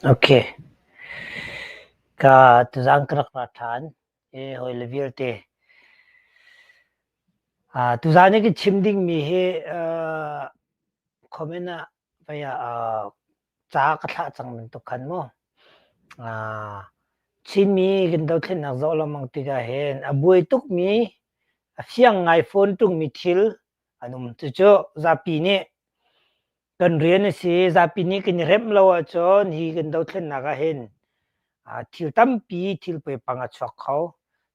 Ok. Ka tuzaan ka rak ra ṭhan i hawile vialte. Tuzaan i ka chim dingmi hi comment ah vei ah ca ka thlah cang bantuk khan mu. Chinmi kan dothlennak zoh lengmang tikah hin a buai tukmi, a fiang ngai fawn ṭungmi thil an um. Cucu zapi nih kan rian a si. Zapi nih kan i remh lo ahcun hi kan dothlennak ah hin thil tampi thil poipang a chuak kho.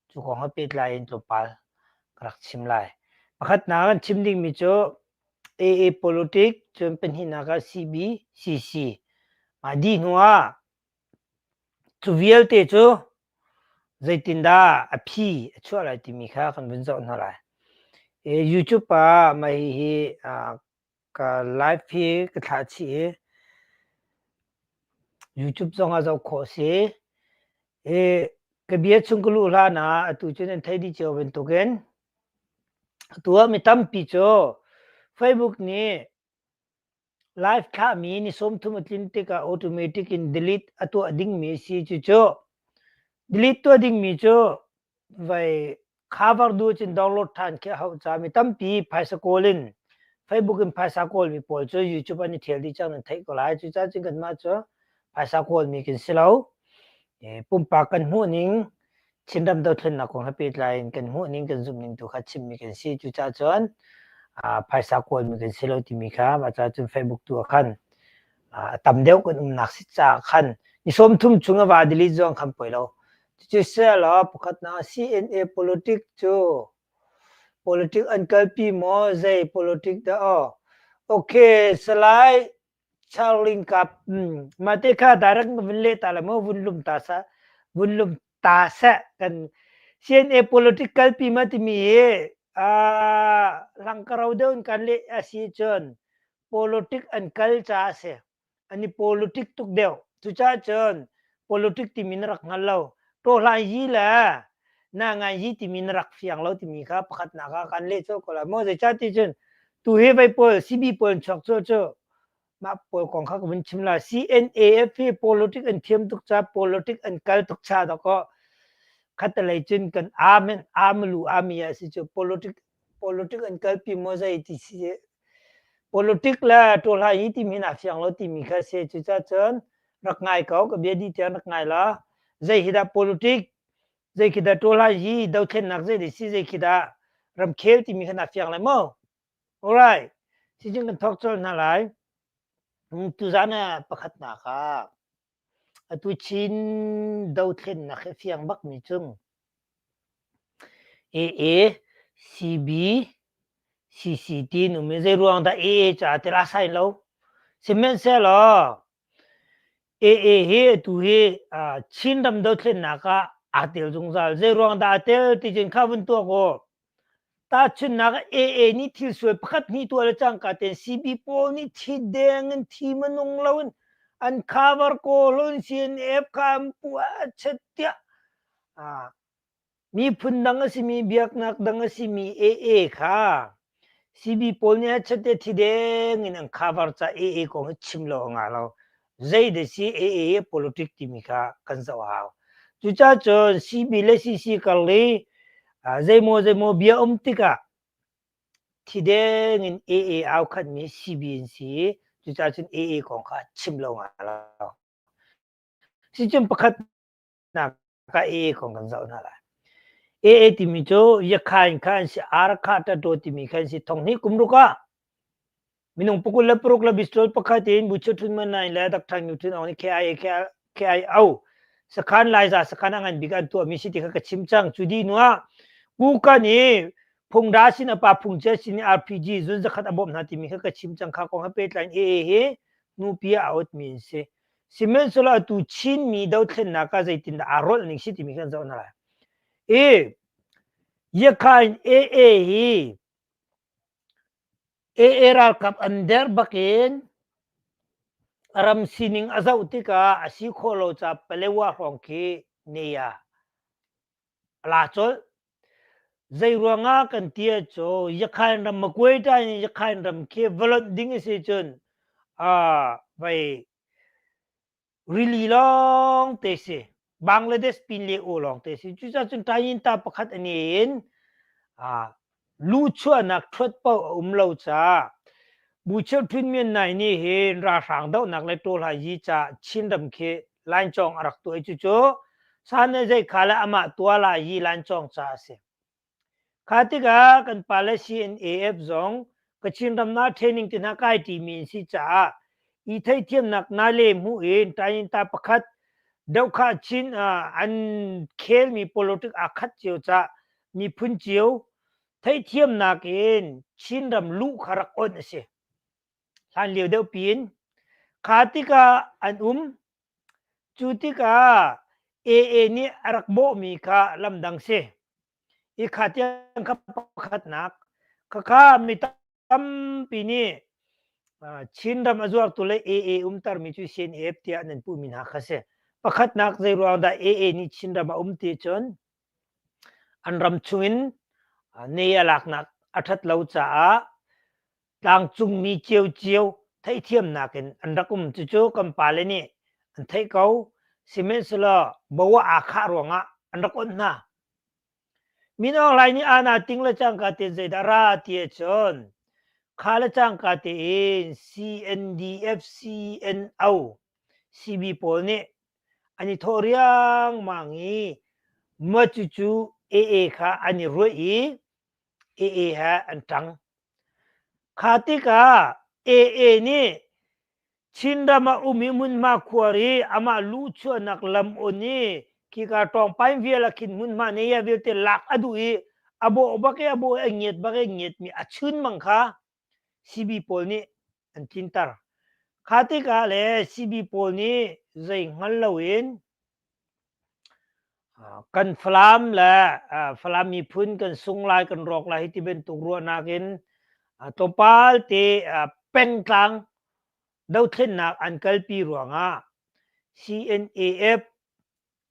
Cu kong he pehtlai in tlawmpal ka rak chim lai. Pakhatnak kan chim dingmi cu AA politic, cun pahnihnak ah CB, CC. Mah dih hnu ah cu vialte cu zeitindah a phi a chuah lai timi kha kan vun zoh hna lai. YouTube ah mah hihi ka live hi ka thlah chih i YouTube zong ah zoh khawh a si. I ka bia chung ka luh hlan ah atu cu nan theih dih cio bantukin atu ah mi tampi cu Facebook nih live thlahmi ni 30 a tlin tikah automatic in delete a tuah dingmi a si. Cucu delete tuah dingmi cu vai cover duh cun download ṭhan khi a hauh caah mi tampi phaisa kawl in Facebook in phaisa kawlmi pawl cu YouTube an i ṭhial dih cang nan theih ko lai. Cucaah cun kanmah cu phaisa kawlmi kan si lo. Pumpak kan hmuhning Chinram dothlennak kong he pehtlai in kan hmuhning kan zumhning tu kha chimmi kan si. Cucaah cun phaisa kawlmi kan si lo timi kha mah caah cun Facebook tu ah khan a tam deuh kan umnak si caah khan ni 30 chung a va delete zong khan poi lo. Cucu selaw pakhatnak CNA politic cu politic an kalpi maw zei politic dah aw. Okay, Salai Charling Kap mah te kha direct na vun leh ta lai maw vun lum ta sa vun lum ta seh kan CNA politic kalpi ma timi hi langkaro deuh in kan leh a si cun politic an kal caah a si. An i politic tuk deuh. Cucaah cun politic timi na rak hngal lo. Tawhlan yi le na ngan yi timi na rak fiang lo timi kha pakhatnak ah kan leh colh ko lai maw. Zeicah ti cun tu hi vei pawl CB pawl an chuak cu cu mah pawl kong kha ka vun chim lai. CNAF hi politic an thiam tuk caah politic an kal tuk cha dawkaw khatalei cun kan aam in aamalu aami ah si cu politic Politic an kalpi maw zei ti si politic le ṭawlhai hi timi hin aa fiang lo timi kha si. Cucaah cun rak ngai ko, ka bia dih tiang rak ngai la. Zei hi dah politic, zei khi dah ṭawlhai hi, dothlennak zei dah si, zei khi dah ramkhel timi kha naa fiang lai maw? Alright. Sicun kan thawk colh hna lai. Tuzaan ah pakhatnak ah atu Chin dothlennak hi a fiang bakmi cung AA, CB, CC tiin um i zeiruang dah AA caah til aa sign lo? Sihmanhsehlaw AA hi atu hi Chinram dothlennak ah aa tel zungzal. Zeiruang dah aa tel ti cun kha vun tuak u. Tahchunhnak ah AA nih thil sual pakhat hnih tuah le cangka tein CB pawl nih thi deng in thi minung loin an cover kawl in CNF kha an puah a chet tiah miphun dang a simi biaknak dang a simi AA kha CB pawl nih a chet thi deng in an cover ca AA kong hi chim lo a ngah lo. Zei dah si AA politic timi kha kan zoh hau. Cucaah cun CB le CC kar li zeimaw zeimaw bia um tikah thi deng in AA au khatmi CB an si i cucaah cun AA kong kha chim lo ngai lo. Sicun pakhatnak ah AA kong kan zoh hna lai. AA timi cu Yakhain kha an si, Arakha Tato timi kha an si. Thong hnih kum ruk ah minung pakul le paruk le bistol pakhat in Bucho Thun Man Nain le Dr. Nyu Thun Aung nih KIA KIO sakhan Laiza sakhan a ngan bik an tuahmi si ti kha ka chim cang. Cu dih hnu ah Kukan i phungda sin a pa phungcia sin i RPG zun zakhat a bawmh hna timi kha ka chim cang. Kha kong he pehtlai in AA hi nupi ah a awtmi an si. Sihmanhsehlaw atu Chinmi dothlennak ah zeitindah aa rolh ning si timi kan zoh hna lai. I Yakhain AA hi AA ralkap an der bakin ram sining a zoh tikah a si khawh lo caah Palewa hrawng khi ne a la colh. Zei ruangah kan ti ahcun Yakhain ram Makuaita in Yakhain ram khi va lonh ding a si cun vai. Rili lawngte si. Bangladesh pin le aw lawngte si. Cucaah cun Tayinta pakhat a ne in luchuahnak ṭhuat paoh a um lo caah Bucheu Ṭwin Myint Nai nih hin ralhrang dohnak le ṭawlhai yi caah Chinram khi lancawng a rak tuah i cucu san le zei kha le amah tuah lai yi lancawng caah a si. Kha tikah kan pale CNAF zong Kachin ram ah training te hna kai ṭimi an si caah i theihthiamnak na le hmuh in Tayinta pakhat dohkhah chin an khelmi politic aa khat cio caah miphun cio theihthiamnak in Chinram luh kha rak onh a si. Hlan lio deuh piin kha tikah an um. Cu tikah AA nih a rak bawhmi kha lamdang si. I kha tiang kha pakhatnak. Khakha mi tampi nih Chinram a zuartu le AA umtermi cu CNF tiah nan puhmi hna kha si. Pakhatnak zei ruang dah AA nih Chinram a um ti cun an ram chungin ne a laknak a ṭhat lo caah tlangcungmi ciocio theihthiamnak in an rak um. Cucu kan pale nih an theih ko. Sihmanhsehlaw bo ah aa khah ruangah an rak onh hna. Min Aung Hlaing nih aana ting le cangka tein zeidah ra ti ahcun kha le cangka tein CNDF, CNO, CB pawl nih an i thawh riangmang i mah cucu AA kha an i ruaih i AA he an ṭang. Kha tikah AA nih Chinram ah um i hmunhma khuar i amah luhchuahnak lam on i khika ṭawngpain vial ah khin hmunhma nei ah vialte lak a duh i a bawh bak i a bawh i a ngiat bak i a ngiatmi a chunmang kha CB pawl nih an tlinter. Kha tikah le CB pawl nih zei hngal loin Kan Falam le Falam miphun kan sung lai kan rawk lai hi ti bantuk ruahnak in tlawmpal te pengtlang dothlennak an kalpi ruangah CNAF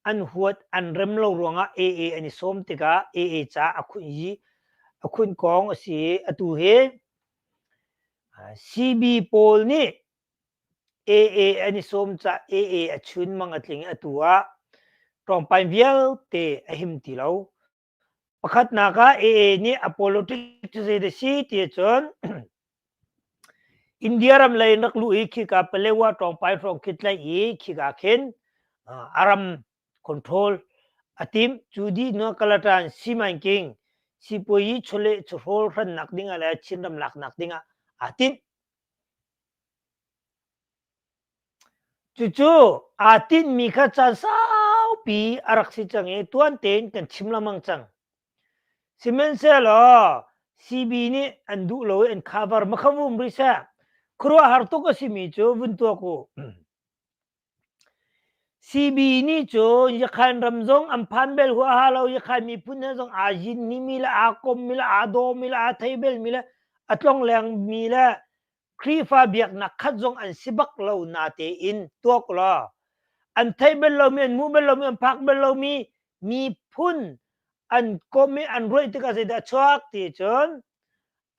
an huat an rem lo ruangah AA an i sawm tikah AA ca a khunh i a khunh kong a si i atu hi CB pawl nih AA an i sawm caah AA a chunmang a tling i atu ah ṭawngpain vialte a him ti lo. Pakhatnak ah AA nih a politics cu zei dah si ti ahcun India ram lei in rak luh i khika Palewa ṭawngpai hrawng khi tlaih i khika khin a ram control a timh. Cu dih hnu ah Kalatan Simanking sipuayi chawleh chawhrawl hrannak ding ah le Chinram laknak ding ah aa timh. Cucu aa tinhmi kha caan saupi a rak si cang i tuan tein kan chim lengmang cang. Sihmanhsehlaw CB nih an duh lo i an cover makhavum rih seh. Khuaruahhar tuk a simi cu vun tuak u. CB nih cun Yakhan ram zong an phan bel huaha lo, Yakhan miphun he zong aa zinmi le aa kommi le aa dawmi le aa thei belmi le a tlonglengmi le Khrihfa biaknak khat zong an si bak lo natein tuak law an theih bal lomi, an hmuh bal lomi, an phak bal lomi miphun an kom i an ruaih tikah zeidah a chuak ti cun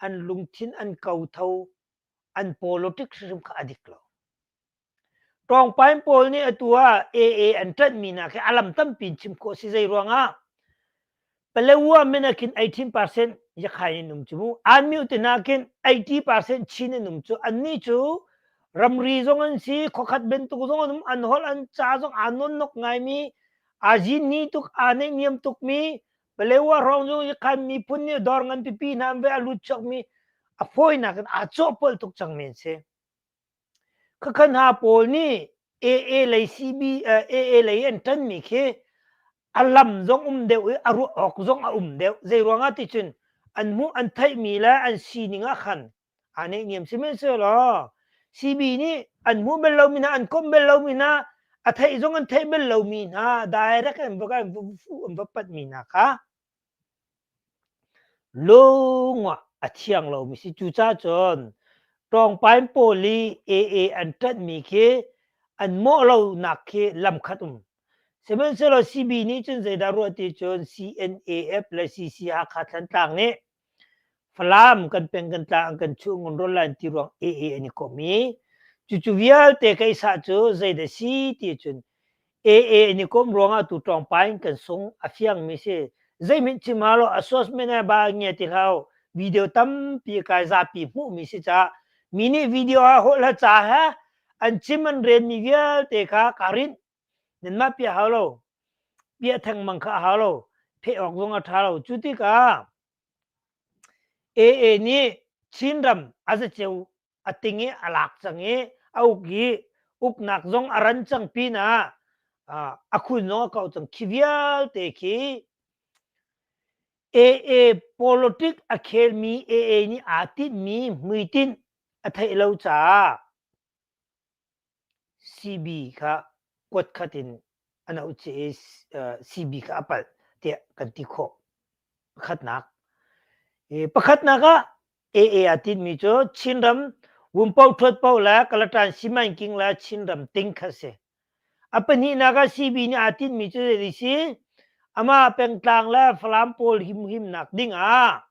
an lungthin an kotho, an politics hrim kha a dik lo. Ṭawngpain pawl nih atu ah AA an ṭanhmi hna khi a lam tampi in chim khawh a si. Zei ruangah? Palewa min ah khin 18% Yakhai in um cu mu. Anmyu te hna khin 80% Chin in um cu. Annih cu ramri zong an si, khuakhat bantuk zong an um, an holh an ca zong aa nawnnok ngaimi, aa zinni tuk, aa neihniam tukmi, Palewa hrawng zong Yakhan miphun nih dawr ngan pipi hna an ve a lut chuakmi a fawinak in aa cawhpolh tuk cangmi an si. Khakha hna pawl nih AA lei CB AA lei an ṭanmi khi a lam zong um deuh i a ruah awk zong a um deuh. Zei ruangah ti cun an hmuh an theihmi le an sining ah khan aa neihniam. Sihmanhsehlaw CB nih an hmuh bal lomi hna, an komh bal lomi hna, a theih zong an theih bal lomi hna, direct an va an va panhmi hna kha Lung ah a thiang lomi si. Cucaah cun ṭawngpain pawl i AA an ṭanhmi khi an mawh lonak khi lamkhat um. Sihmanhsehlaw CB nih cun zeidah ruah ti cun CNAF le CC Hakha Thantlang nih Falam kan peng kan tlang an kan chuh ngun rawl lai an ti ruang AA an i komh i. Cucu vialte keisah cu zeidah si ti cun AA an i komh ruangah tu ṭawngpa in kan sung a fiangmi si. Zeihmanh chim hau lo a source men ba ngia ti hlah video tampi kai zapi hmuhmi si caah mi nih video ah holh ha ca he an chim an renmi vialte kha ka rinh nanmah piah hau lo piah thengmang kha a hau lo pheh awk zong a ṭha lo cu tikah AA nih Chinram a zaceu a ting i a lak cang i a uk i uknak zong a ran cang pinah a khun zong a kauh cang khi vialte khi AA politic a khelmi AA nih aa tinhmi hmuitinh a theih lo caah CB kha kuat khat in a noh chih i CB kha a palh tiah kan ti khawh. Pakhatnak. Pakhatnak ah AA aa tinhmi cu Chinram Wumpo ṭhuat paoh le Kalatan Simanking le Chinram ting kha a si. A pahnihnak ah CB nih aa tinhmi cu zei si? Amah pengtlang le Falam pawl himhimnak ding ah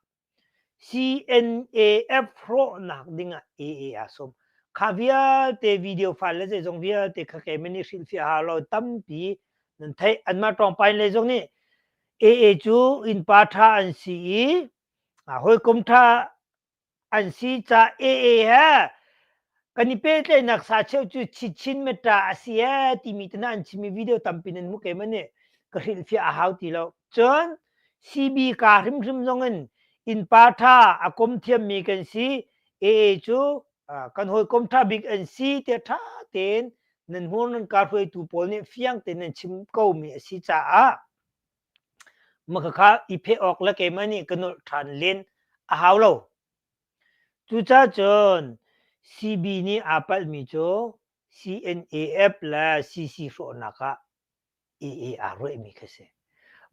CNAF hrawhnak ding ah AA aa sawm. Kha vialte video file le zeizong vialte kha keimah nih hrilhfiah hau lo tampi nan theih. Anmah ṭawngpain lei zong nih AA cu innpa ṭha an si i hawikom ṭha an si ca AA he kan i pehtlaihnak sa cheu cu Chichin Metta a si ee timi te hna an chimmi video tampi nan hmuh keimah nih ka hrilhfiah a hau ti lo. Cun CB ka hrimhrim zong in innpa ṭha a kom thiammi kan si. AA cu kan hawikom ṭha bik an si tiah ṭha tein nan hmur nan ka hruaitu pawl nih fiang tein nan chim komi a si caah Makhakha i pheh awk le keimah nih ka nolh ṭhan len a hau lo. Cucaah cun CB nih aa palhmi cu CNAF le CC hrawhnak ah AA aa ruahmi khi a si.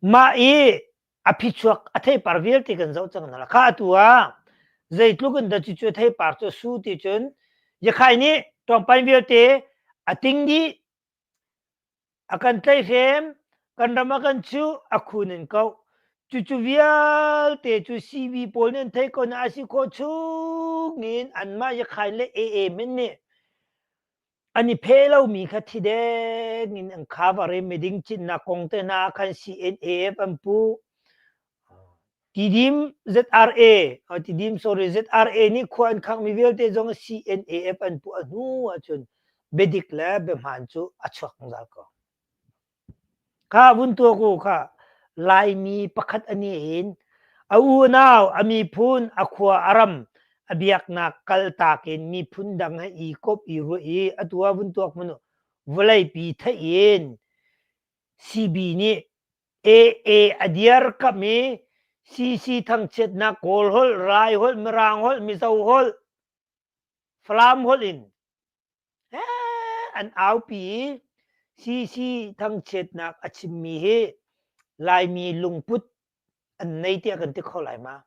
Mah i a phichuak a theipar vialte kan zoh cang hna. Kha atu ah zeitluk in dah cucu a theipar cu a su ti cun Yakhai nih ṭawngpan vialte a ting dih A kan tlaihhrem, kan ram a kan chuh, a khun in koh. Cucu vialte cu CB pawl nih an theih ko na a si khawh chung in anmah Yakhain le AA min nih an i pheh lomi kha thi deng in an cover i miding cinnak kong te hna khan CNAF an puh. Tidim ZRA, Tidim sorry ZRA nih khua an khanghmi vialte zong CNAF an puah hnu ahcun biadik le biahmaan cu a chuak zungzal ko. Kha vun tuak u kha Laimi pakhat a ni in a unau, a miphun, a khua, a ram, a biaknak kaltak in miphun dang he i kop i ruah i atu ah vun tuak hmanh u vawleipi theih in CB nih AA a dirkamh i CC thangchiatnak Kawl holh, Lai holh, Mirang holh, Mizo holh, Falam holh in an aupi i CC thangchiatnak a chimmi hi Laimi lungput an nei tiah kan ti kho lai ma?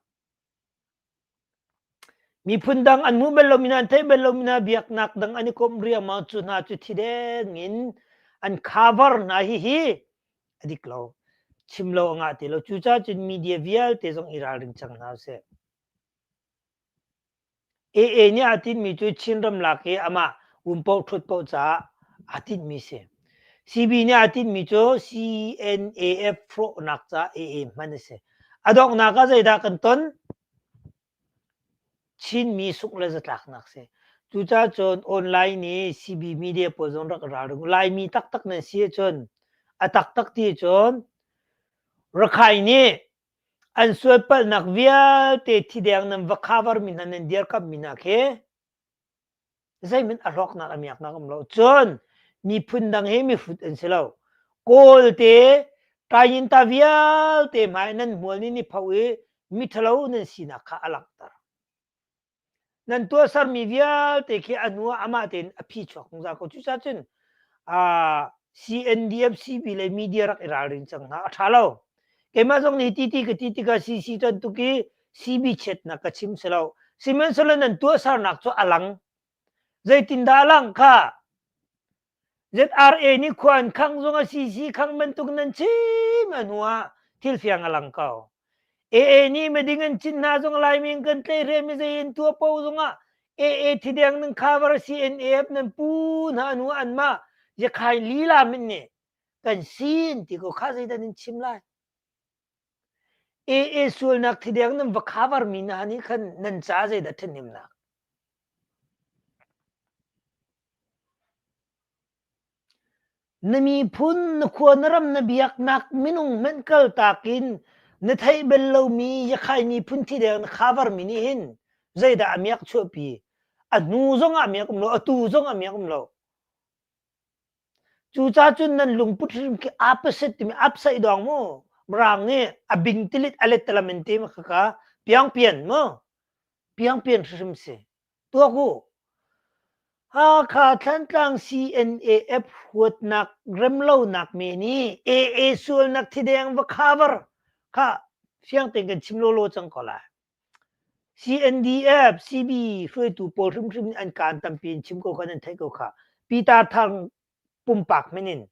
Miphun dang an hmuh bal lomi hna, an theih bal lomi hna, biaknak dang an i komh riangmang cu hna cu thi deng in an cover hna hihi a dik lo. Chim lo a ngah ti lo. Cucaah cun media vialte zong i ralring cang hna usih. AA nih aa tinhmi cu Chinram lak i amah um paoh ṭhut paoh caah aa tinhmi si. CB nih aa tinhmi cu CNAF hrawhnak caah AA hman a si. A donghnak ah zeidah kan ton? Chinmi sungh le zatlaknak si. Cucaah cun online i CB media pawl zong rak ralring. Laimi taktak nan si ahcun a taktak ti cun Rakhine nih an sualpalhnak vialte thideng nan va cover mi hna nan dirkamh mi hna khi zeihmanh a hlawknak a miaknak um lo. Cun miphun dang hi mihrut an si lo. Kawl te Tayinta vialte hmai nan hmual nih ni pho i miṭhalo nan sinak kha a langhter. Nan tuahsermi vialte khi a hnu ah amah tein a phi chuak zungzal ko. Cucaah cun CNDF, CB le media rak i ralring cang hna. A ṭha lo. Keimah zong nih ti ti ka ti tikah CC ton tuk i CB chiatnak ka chim si lo. Sihmanhsehlaw nan tuahsernak cu a lang. Zeitindah a langh kha? ZRA nih khua an khangh zong a CC khangh bantuk nan chim a hnu ah thil fiang a lang ko. AA nih miding an cin hna zong Laimi in kan tlaihhrem i zei in tuah paoh zongah AA thideng nan cover CNAF nan pu hna nu anmah yakhai lila min nih kan sin ti ko kha zeidah nan chim lai? AA sualnak thideng nan va cover mi hna nih khan nan ca zeidah ṭhahnemnak? Na miphun, na khua, na ram, na biaknak minung hmanh kaltak in na theih bal lomi Yakhai miphun thideng na cover mi nih hin zeidah a miak chuahpi? A hnu zong ah miak um lo, atu zong ah miak um lo. Cucaah cun nan lungput hrim khi opposite timi upside down mu. Mirang nih a bing tilit a let talam in ti ma khaka piang pian mu. Piang pian hrim si. Tuak u. Hakha Thlantlang CNAF huatnak remlonak men i AA sualnak thideng va cover kha fiang tein kan chim lawlaw cang ko lai. CNDF, CB hruaitu pawl hrimhrim nih an kaan tampi in chim ko kha nan theih ko kha. Peter Thang pumpak min in.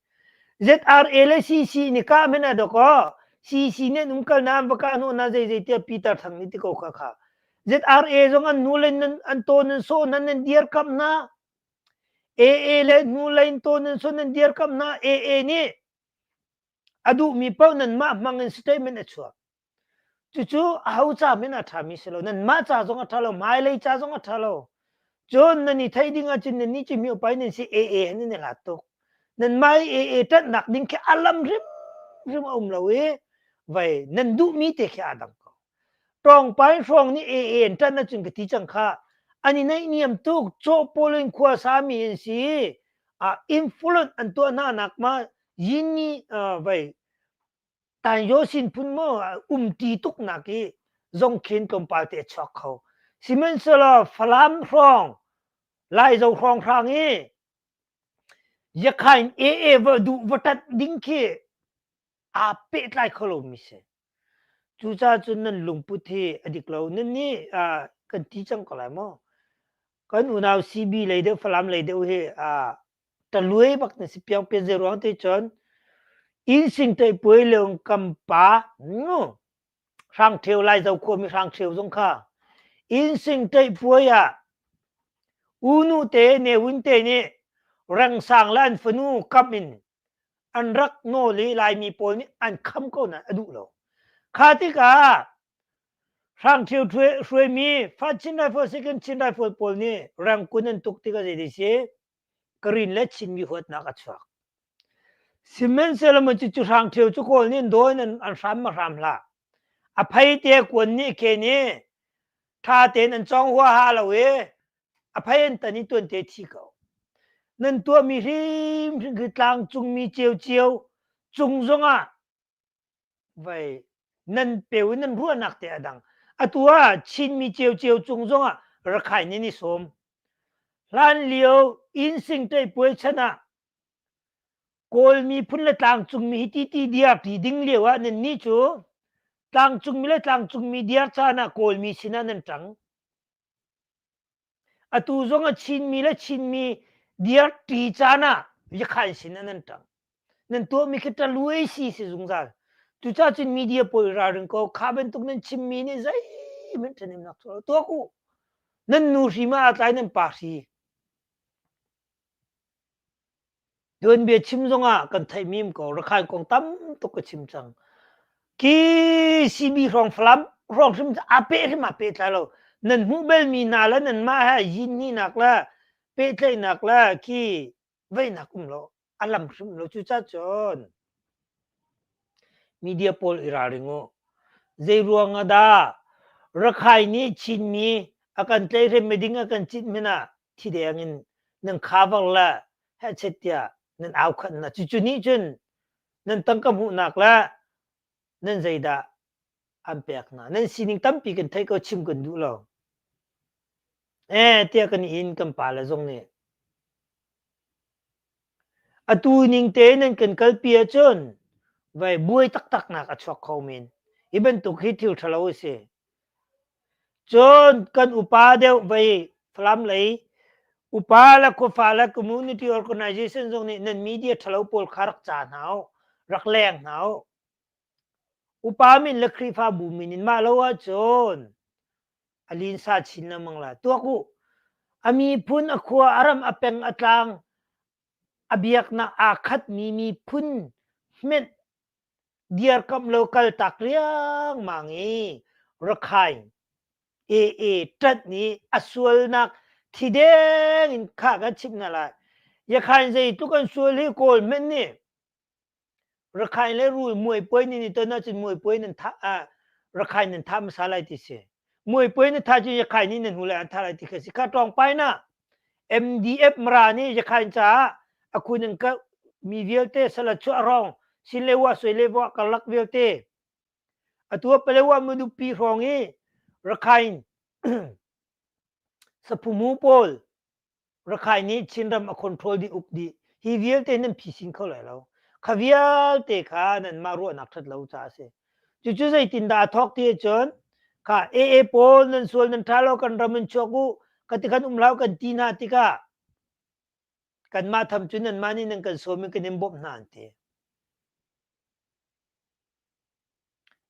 ZRA le CC nih kah men ah dawkaw CC nih an umkal na an va kah hnawh na zeizei tiah Peter Thang nih ti ko kha kha. ZRA zong an hnu len nan an tawn nan sawh hna nan dirkamh hna. AA le hnu lein tawn nan sawh nan dirkamh hna. AA nih a duhmi paoh nanmah hmang in statement a chuah. Cucu aho ca hmanh a ṭhami si lo. Nanmah ca zong a ṭha lo, hmailei ca zong a ṭha lo. Cun nan i theih ding ahcun nannih cu miopai nan si AA he nan i hlat tuk. Nanmah i AA ṭanhnak ding khi a lam hrimhrim a um lo i vei nan duhmi te khi aa dang ko. Ṭawngpai hrawng nih AA an ṭanh ahcun ka ti cang khah. An i naihniam tuk, cawhpawl in khua sami an si i influence an tuah hna nak ma yinni vei Tanyo sinphun maw umṭi tuknak i zong khin tlawmpal te a chuak kho. Sihmanhsehlaw Falam hrawng, Laizo hrawnghrang i Yakhain AA va duh va ṭanh ding khi aa pehtlai kho lomi si. Cucaah cun nan lungput hi a dik lo. Nan nih kan ti cang ko lai maw? Kan unau CB lei deuh, Falam lei deuh hi taluai bak na si piang pian zei ruang te cun inn sing te puai leung kam pa nu hrang theu lai zo khua mi hrang theu zong kha inn sing te puai ah unu te ne win te nih reng sang le an fanu kam in an rak nawl i laimi pawl nih an kham ko na a duh lo kha tikah hrang theu hruaimi First Chin Rifle Second Chin Rifle pawl nih rangkun an tuk tikah zei si Karin le Chinmi huatnak a chuak. Sihmanhsehlaw maw cucu hrang ṭheo cu Kawl nih an dawi in an hram ma hram hlah. A phei te kuan nih khen i ṭha tein an cawng huaha lo i a phei an tan i tuan te thi ko. Nan tuahmi hrimhrim khi tlangcungmi ciocio cung zongah Vei nan peu in nan ruahnak te a dang. Atu ah Chinmi ciocio cung zongah Rakhine in i sawm. Hlan lio inn sing puai chan ah Kawl miphun le tlangcungmi hi titi diar ti ding lio ah nan nih cu tlangcungmi le tlangcungmi diar caan ah Kawlmi sinah nan ṭang. Atu zong a Chinmi le Chinmi diarṭi caan ah Yakhan sin ah nan ṭang. Nan tuahmi khi ṭaluai si si zungzal. Cucaah cun media pawl ralring ko kha bantuk nan chimmi nih zeihmanh ṭhahnemnak chuah lo. Tuak u. Nan nu hri ma aa tlai nan pa hri. Tuanbia chim zongah kan theihmi um ko. Rakhine kong tam tuk ka chim cang. Khi CB hrawng Falam hrawng hrim aa peh hrim aa pehtlai lo. Nan hmuh belmi hna le nanmah he yinhninak le pehtlaihnak le khi veihnak um lo. A lam hrim lo. Cucaah cun media pawl i ralring u. Zei ruang ah dah Rakhine nih Chinmi a kan tlaihhrem ding a kan cinh hmanh ah thideng in nan cover le hehchet tiah nan au khanh hna. Cucu nih cun nan tangka hmuhnak le nan zeidah an pek hna. Nan sining tampi kan theih ko chim kan duh lo. Eh tiah kan in kan pa le zong nih atu ning te nan kan kalpi ahcun vai buai taktak nak a chuak kho men. Hi bantuk hi thil ṭhalo a si. Cun kan upa deuh vei Falam lei upa le khuafa le community organization zong nih nan media ṭhalo pawl kha rak ca hna u, rak leng hna u. Upa min le Khrihfabu min in mah lo ahcun a linsa chin lengmang lai. Tuak u. A miphun, a khua, a ram, a peng, a tlang, a biaknak aa khatmi miphun hmenh dirkamh lo kaltak riangmang i Rakhine AA ṭanh i a sualnak thi deng in kha kan chimh hna lai. Yakhain zeitluk an sual hi Kawl hmenh nih Rakhine le rul muaipuai nan i ton ahcun muaipuai nan thah ah Rakhine nan thah hmasa lai ti si. Muaipuai na thah cun Yakhine nih nan hnu lai an thah lai ti kha si. Kha ṭawngpai na MDF Mara nih Yakhine caah a khun an kah mi vialte salat chuah hrawng sin le wa soi le wa karlak vialte atu ah Palewa Madupi hrawng i Rakhine saphumu pawl Rakhine nih Chinram a control dih uk dih. Hi vialte nan phisin kho lai lo. Kha vialte kha nanmah ruahnak ṭhat lo caah a si. Cucu zeitindah a thawk ti ahcun kha AA pawl nan sual nan ṭha lo kan ram in chuak u ka ti khan um hlah kan ti hna tikah kanmah tham cu nanmah nih nan kan sawm i kan in bawmh hna an ti.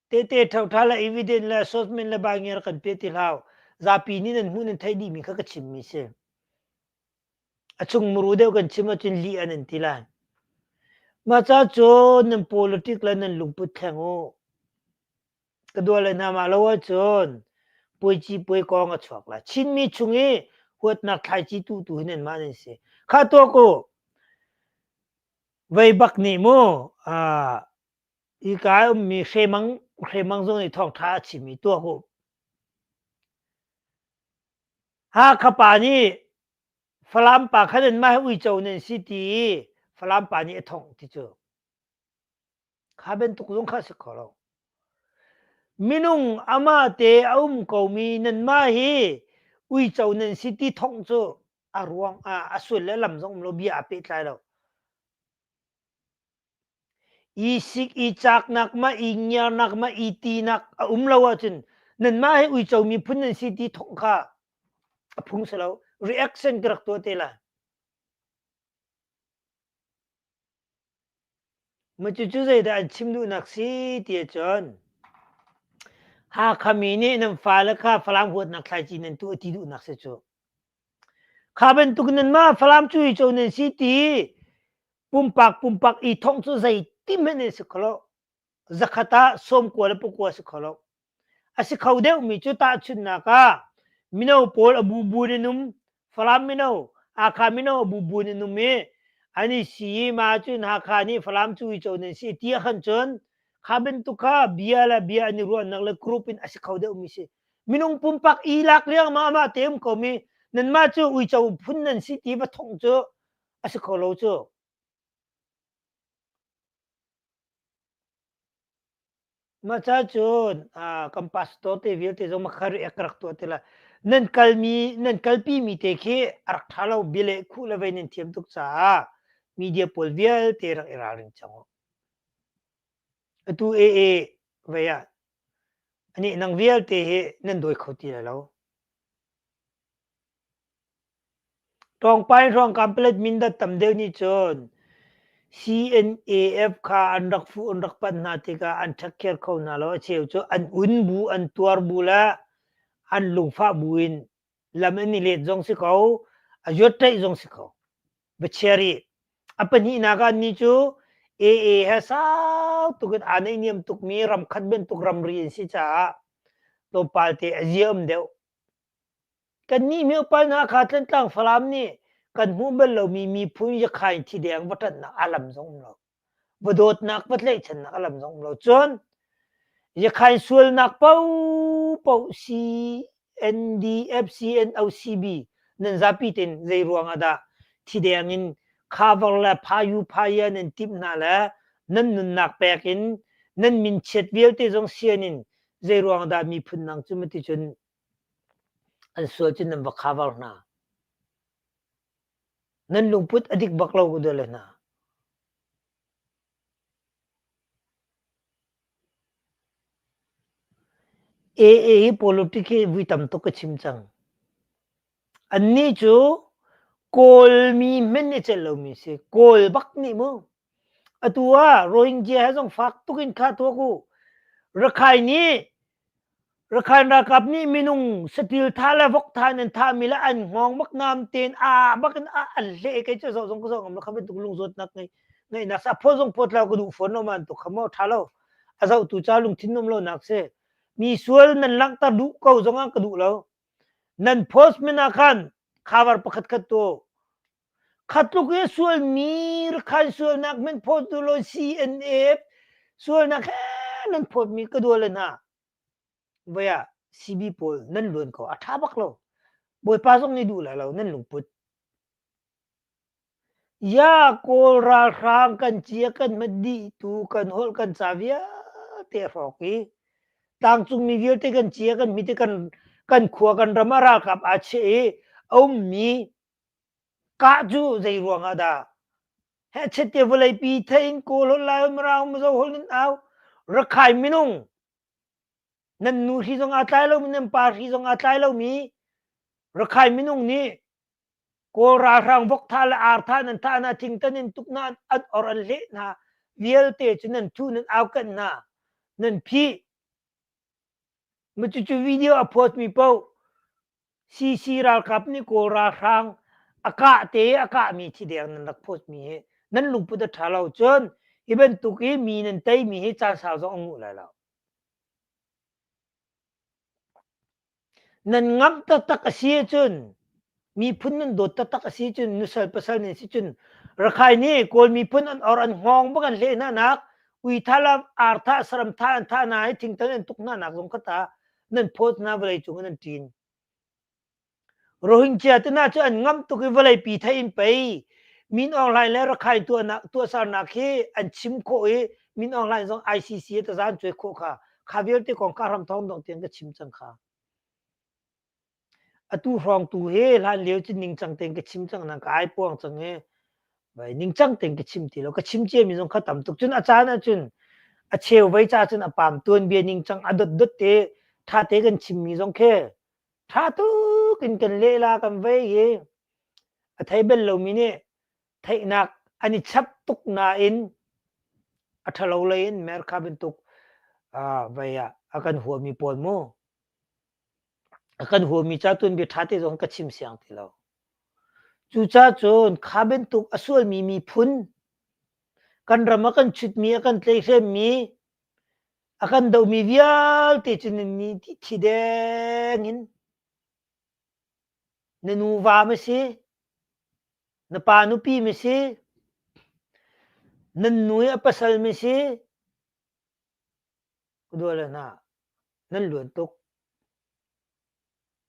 Tehte ṭhoṭha le evidence le assessment le baingiar kan pe ti hlah. Zapi nih nan hmuh nan theih dihmi kha ka chimmi si. A chung muru deuh kan chim ahcun lih an an ti lai. Mah ca cun nan politic le nan lungput thleng u. Ka dua le hna mah lo ahcun puaici puai kong a chuak lai. Chinmi chung i huatnak thlaici tu tu hi nanmah nan si. Kha tuak u. Vei bak nih mu uh, Hika i ummi hremang hremang zong nih thawngṭha a chim i tuak u. Hakha pa nih Falam pa kha nanmah hi uico nan si ti i Falam pa nih a thongh ti cu. Kha bantuk zong kha a si kho lo. Minung amah te a um komi nanmah hi uico nan si ti thongh cu a ruang a sual le lam zong um lo bia aa pehtlai lo. I sik i caaknak ma i ngiarnak ma i tinak a um lo ahcun nanmah hi uico miphun nan si ti thawng kha a phung si lo. Reaction ka rak tuah te lai. Ma cucu zeidah an chim duhnak si ti ahcun Hakha mi nih nan fale kha Falam huatnak thlaici nan tuah ti duhnak si cu. Kha bantuk nanmah Falam cu uico nan si ti pumpak pumpak i thongh cu zeitin hmanh in si kho lo. Zakhat ah sawmkua le pakua si kho lo. A si kho deuhmi cu tahchunhnak ah mino pawl a bubu in an um, Falam mino, Hakha mino a bubu in an um i an i si i mah cun Hakha nih Falam cu uico nan si ti ahkhan cun kha bantuk kha bia le bia an i ruahnak le group in a si kho deuhmi si. Minung pumpak i lak riangmang amah te um komi nanmah cu uico phun nan si ti va thongh cu a si kho lo cu. Mah ca cun kan pastor te vialte zong makha ri ka rak tuah ti lai. Nan kalmi nan kalpi mi te khi a rak ṭha lo bia le khuh le vei nan thiam tuk caah media pawl vialte rak i ralring cang u. Atu AA vei ah anih nang vialte hi nan dawi kho ti lai lo. Ṭawngpai hrawng Kanpalet Mindat tam deuh nih cun CNAF kha an rak fuh an rak panh hna tikah an ṭhekhiar kho hna lo. A cheu cu an un bu, an tuar bu le an lungfah bu in lam an i let zong si ko, a zuatṭaih zong si ko. Va chia rih. A pahnihnak ah annih cu AA he sau tuk in aa naihniam tukmi ramkhat bantuk ramri an si caah tlawmpal te a zia um deuh. Kannih miopa hna kha Tlantlang Falam nih kan hmuh bal lomi miphun Yakhain thideng va ṭanhnak a lam zong um lo. Va dawtnak, va tlaihchannak a lam zong um lo. Cun Yakhain sualnak paohpaoh CNDF, CNOCB nan zapi tein zei ruang ah dah thideng in cover le phayu phaya nan timh hna le nan nunnak pek in nan min chiat vialte zong sian in zei ruang dah miphun nang cu mati cun An sual cu nan va cover hna. Nan lungput a dik bak lo ku dole hna. AA hi politic hi vui tam tuk ka chim cang. Annih cu Kawlmi hmenh nih celh lomi si. Kawl bak nih mu. Atu ah Rohingya he zong fak tuk in kha tuak u. Rakhine nih. Rakhine ralkap nih minung satil tha le vok tha in an thahmi le an hngawng bak nam tein a bak in a an hleh kei cu zoh zong ka zoh ngam lo kha bantuk lungzawtnak ngei ngeihnak sa phawt zong phawt lo ka duh fawn lo man tuk kha maw tha lo a zohtu ca lungthin um lo nak si mi sual nan langhter duh ko zong ah ka duh lo nan post min ah khan cover pakhat khat tu Khatluk i sualmi Rakhine sualnak min phawt u law CNF sualnak he nan phawtmi ka dua le hna. Voi ah CB pawl nan luan ko a ṭha bak lo. Bawipa zong nih duh lai lo nan lungput. Ya Kawl ralhrang kan cia kan hmat dih tu kan holh kan ca vialte a hrawk i tlangcungmi vialte kan cia kan hmit i kan kan khua kan ram ah ralkap aa chiah i a ummi Kah cu zei ruangah dah? Hehchet te vawleipi thein Kawl holh Lai holh Mirang Mizo holh nan au. Rakhine minung nan nu hri zong aa tlai lomi nan pa hri zong aa tlai lomi Rakhine minung nih Kawl ralhrang vok thah le ar thah nan thah hna thingtan in tuk hna an or an hleh hna vialte cu nan thu nan au kanh hna nan phih. Cucu video a post mi paoh CC ralkap nih Kawl ralhrang a kah te a kahmi thideng nan rak phawtmi hi nan lungput a ṭha lo cun hi bantuk i mi nan teimi hi caan sau zong a nguh lai lo. Nan ngamh taktak a si ahcun miphun nan dawt taktak a si cun nusal pasal nan si cun Rakhine nih Kawl miphun an or an hngawng bak an hleh hna nak ui tha la ar tha saram tha an tha hna i thingtan an tuk hna nak zong kha ta nan phawt hna vawlei cung in an ṭin. Rohingya te hna cu an ngamh tuk i vawleipi thei in pei Min Aung Hlaing le Rakhine tuahnak tuahsernak hi an chim khawh i Min Aung Hlaing zong ICC taza an cuai khawh kha kha vialte kong kha hram thawng dong tiang ka chim cang kha. Atu hrawng tu hi hlan lio cu ningcang tein ka chim cang nang ka ai puang cang i vai ningcang tein ka chim ti lo ka chim cia mi zong kha tam tuk cun a caan ahcun a cheu vei ca cun a pam tuanbia ningcang a dot dot te tha te kan chim mi zong khi tha tuk in kan leh la kan vei i a thei bel lomi nih theihnak an i chap tuk nain a ṭhalo lei in America bantuk vei ah a kan huami pawl mu A kan huami ca tuanbia ṭha te zong ka chim siang ti lo. Cucaah cun kha bantuk a sualmi miphun, kan ram a kan chutmi, a kan tleihremmi, a kan dohmi vialte cu nan nih thi deng in na nuva ma si, na pa nupi ma si, nan nu i a pasal ma si, Ka dua le hna, nan luan tuk.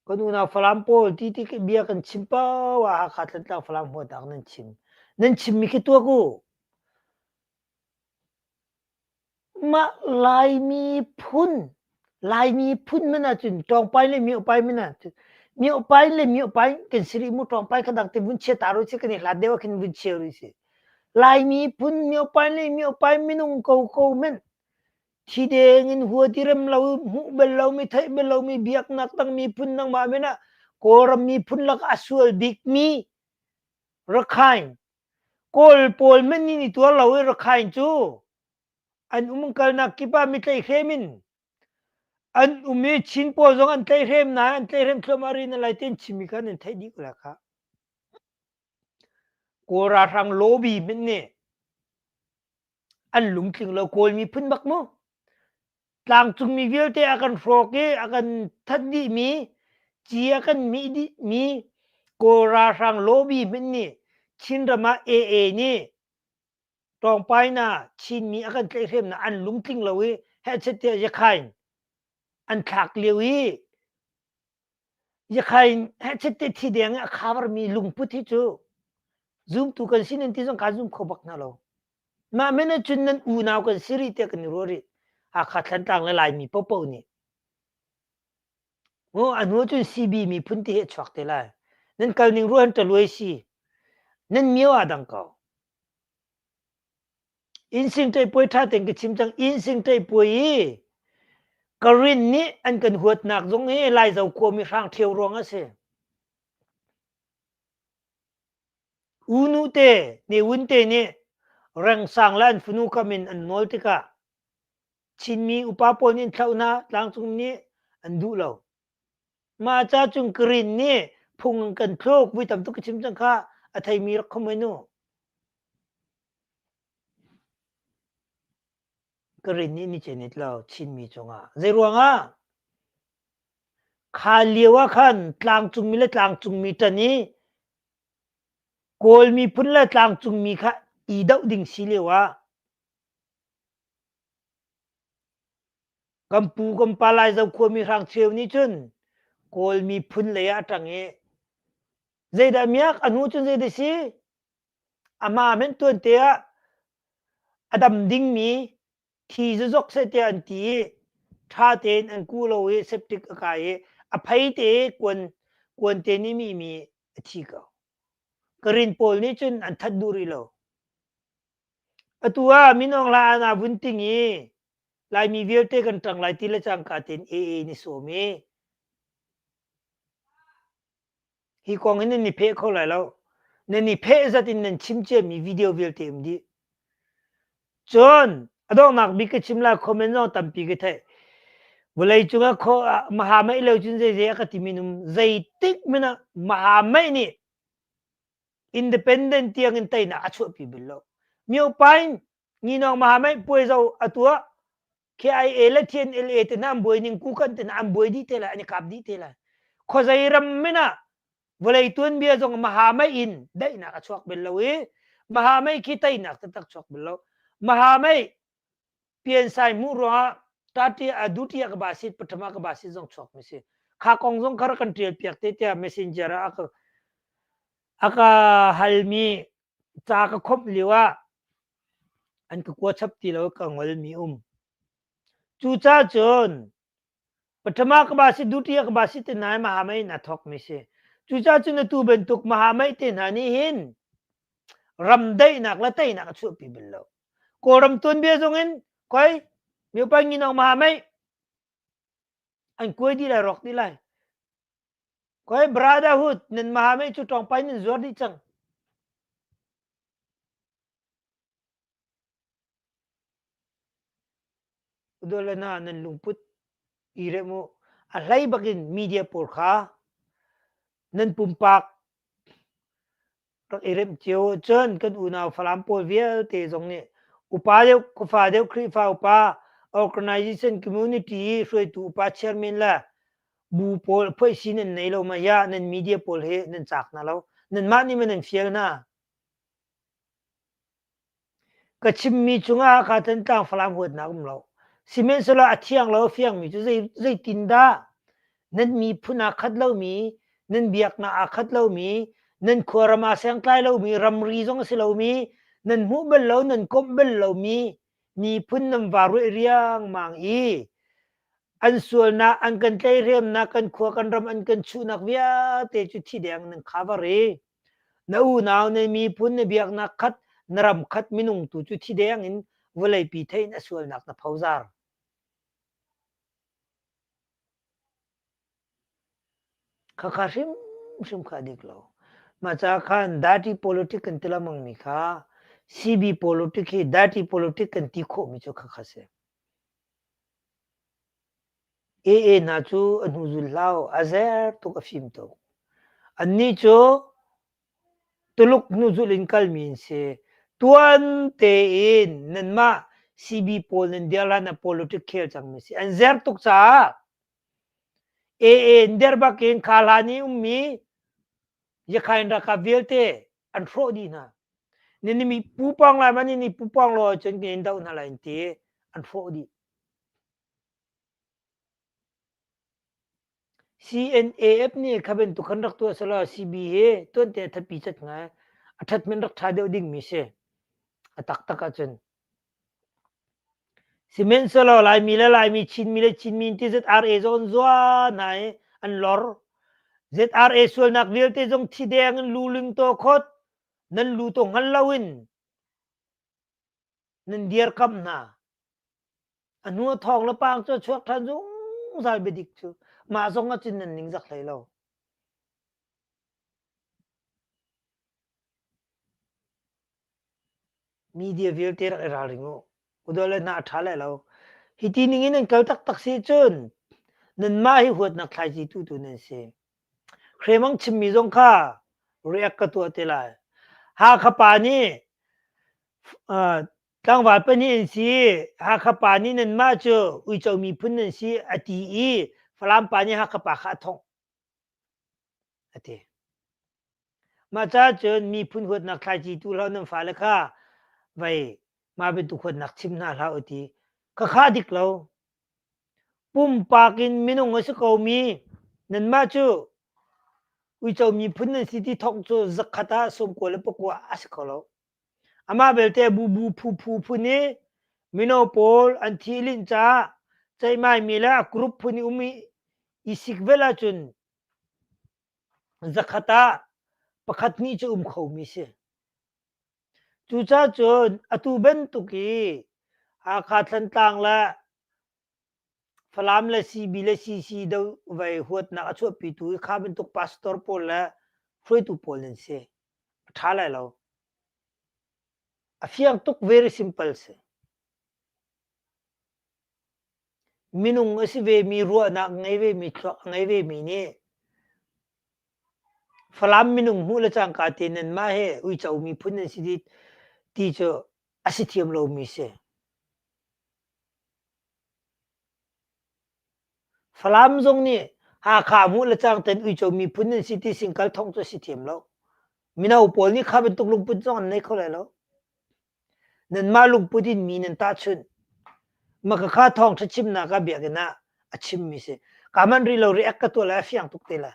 Kan unau Falam pawl ti ti bia kan chim paoh ah Hakha Thantlang Falam huatnak nan chim. Nan chimmi khi tuak u. Mah Laimi phun, Laimi phun man ahcun Ṭawngpai le Miopai man ahcun Miopai le Miopai kan si rih mu Ṭawngpai kha dang te vun chia ta ru si kan i hlat deuh ah khin vun chia rih si. Laimi phun Miopai le Miopai minung ko ko men Thi deng in hua ti rem lo, hmuh bal lomi, theih bal lomi biaknak dang miphun nangmah min ah Kawlram miphun lak a sual bikmi Rakhine Kawl pawl men nih ni tuar lo i Rakhine cu an um kalnak kip ah mi tlaihhrem in an um i Chin pawl zong an tlaihhrem nain an tlaihhrem thluahmah rih na lai tein chimmi kha nan theih dih ko lai khah. Kawl ralhrang lobby hmanh nih an lungtling lo Kawl miphun bak mu tlangcungmi vialte a kan hrawk i a kan that dihmi ci a kan mih dihmi Kawl ralhrang lobby hmanh nih Chinram ah AA nih Tawngpai na Chinmi a kan tlaihhremnak an lungtling lo i hehchet tiah Yakhain an thlak lio i Yakhain hehchet te thi deng i a khabarmi lungput hi cu zumtu kan si nan ti zong kaa zum kho bak hna lo. Mah men ahcun nan unau kan si rih tiah kan i ruah rih. Hakha Thlantlang le Laimi paohpaoh nih. Mu a hnu cun CB miphun ti hi a chuak te lai. Nan kal ning ruah hin ṭaluai si. Nan mio aa dang ko. Innsing ṭaihpuai ṭha tein ka chim cang. Innsing ṭaihpuai i Karen nih an kan huatnak zong hi Laizo khuami hrang ṭheo ruang a si. Unu te, Ne Win te nih Rengsang le an fanu kam in an nawl tikah Chinmi upa pawl nih an thlauh hna, tlangcung nih An duh lo. Mah ca cun Green nih phung an kan thluk vui tam tuk ka chim cang kha a theimi rak comment u. Green nih ni cenit lo Chinmi cungah. Zei ruangah? Kha lio ah khan tlangcungmi le tlangcungmi ṭan i Kawl miphun le tlangcungmi kha i doh ding si lio ah Kan pu kan pa Laizo khuami hrangcheu nih cun Kawl miphun lei ah a ṭang i zeidah miak a hnu cun zeidah si amah men tuante ah a dam dingmi thi zuzok seh tiah an ti i ṭha tein an ku lo i septic a kai i a phei te kuan kuan te nih mi mi a thi ko. Karin pawl nih cun an that duh rih lo. Atu ah minung hla an aa vun ting i Laimi vialte kan ṭang lai ti le cangka tein AA nih sawm i hi kong hi nan i pheh kho lai lo. Nan i pheh zat in nan chim ciami video vialte um dih. Cun a donghnak bik ka chim lai comment zong tampi ka theih. Vawlei cungah kho maha meih lo cun zeizei a ka timi num zeitik hmanh ah maha meih nih independent tiang in teinak a chuahpi bal lo. Myopain Nginawng Mahamai puai zo a tuah KIA le TNLA te hna an buai ning kukan te hna an buai dih te lai an i kap dih te lai. Khuazei ram min ah vawlei tuanbia zong Mahamai in daihnak a chuak bel lo i Mahamai khi teinak taktak chuak bel lo. Mahamai piansai hmuh ruangah tati a duty ka basit pathama ka basit zong chuak mi si. Kha kong zong kha kan tial piak te tiah messenger ah a ka a ka halmi ca ka khomh lio ah an ka kua chap ti lo ka ngolmi um. Cucaah cun pathama ka ba si dutiya ka ba si te hna mahamai in a thawk mi si. Cucaah cun atu bantuk mahamai te hna nih hin ram daihnak le teinak a chuahpi bal lo. Kawlram tuanbia zong in koi miopa nginong mahamai an kuai dih lai rawk dih lai. Koi brotherhood nan mahamai cu tawngpai nan zuar dih cang. Udolana nan lungput i rem u. A hlei bakin media pawl kha nan pumpak rak i remh cio cun kan unau Falam pawl vialte zong nih upa deuh khuafa deuh Khrihfa upa organization community hruaitu upa chairman le bu pawl phuaisi nan nei lo ma ya nan media pawl hi nan cak hna lo nanmah nih ma nan fial hna Ka chimmi cungah Hakha Thantlang Falam huatnak um lo. Sihmanhsehlaw a thiang lo a fiangmi cu zei, zeitindah nan miphun aa khat lomi, nan biaknak aa khat lomi, nan khuaram aa sengtlai lomi, ramri zong a si lomi, nan hmuh bal lo, nan komh bal lomi miphun nan vaa ruih riangmang i an sualnak, an kan tlaihhremnak, kan khua kan ram an kan chuhnak vialte cu thi deng nan cover i Na unau, na miphun, na biaknak khat, na ram khat minung tu cu thi deng in vawleipi theih in a sualnak na phozar. Khakha hrimhrim kha a dik lo. Mah caah khan dirty politic kan ti lengmang mi kha CB politic hi dirty politic kan ti khawhmi cu khakha si. AA hna cu a hnuzul hlau, a zer tuk, a fim tuk. Annih cu Tuluk hnuzul in kalmi an si. Tuan tein nanmah CB pawl nan dir hlan ah politic khel cangmi si. An zer tuk caah AA in der bakin kha hlan i ummi Yakhain ralkap vialte an hrawh dih hna. Ni pu pawng lai ma ni pu pawng lo ahcun kan in doh hna lai an ti an hrawh dih. CNAF nih kha bantuk khan rak tuah selaw CB hi tuante a thatpi cat hnga a that men rak tha deuh dingmi si a taktak ahcun sihmanhsehlaw Laimi le Laimi Chinmi le Chinmi in ti ZRA zong an zua hna i an lor ZRA sualnak vialte zong thi deng in lu ling to khot nan lu to hngal loin nan dirkamh hna. A hnu a thawng le paang cu a chuak ṭhan zungzal biadik cu mah zong ah cun nan ningzak hlei lo. Media vialte rak i ralring u. Udol le hna a ṭha lai lo. Hi ti ning in an kal taktak si cun. Nanmah hi huatnak thlaici tuhtu nan si. Hremang chimmi zong kha react ka tuah te lai. Hakha pa nih tlangval pahnih an si. Hakha pa nih nanmah cu uico miphun nan si a ti i Falam pa nih Hakha pa kha a thongh a ti. Mah caah cun miphun huatnak thlaici tu hlah nan fale kha vei mah bantuk huatnak chim hna hlah u ti. Khakha dik lo. Pumpak in minung a si komi nanmah cu uico miphun nan si ti thawk cu zakhat ah 99 a si kho lo. Amah belte bubu phuphu phun i mino pawl an thi linh caah ceihmaimi le a group phun i um i i sik vel ahcun zakhat ah pakhat hnih cu um khomi si. Cucaah cun atu bantuk i Hakha Thantlang le Falam le CB le CC do vei huatnak a chuahpitu hi kha bantuk pastor pawl le hruaitu pawl nan si. A ṭha lai lo. A fiang tuk very simple si. Minung a si vemi ruahnak ngei vemi thluak a ngei vemi nih Falam minung hmuh le cangka te nanmah he uico miphun nan si dih ti cu a si thiam lomi si. Falam zong nih Hakha hmuh le cangten uico miphun nan si ti singkal thong cu a si thiam lo. Mino pawl nih kha bantuk lungput zong an nei kho lai lo. Nanmah lungput in mi nan tahchunh. Maka kha thawngṭha chimnak ah biakinn ah a chimmi si. Ka manh rih lo react ka tuah lai a fiang tuk te lai.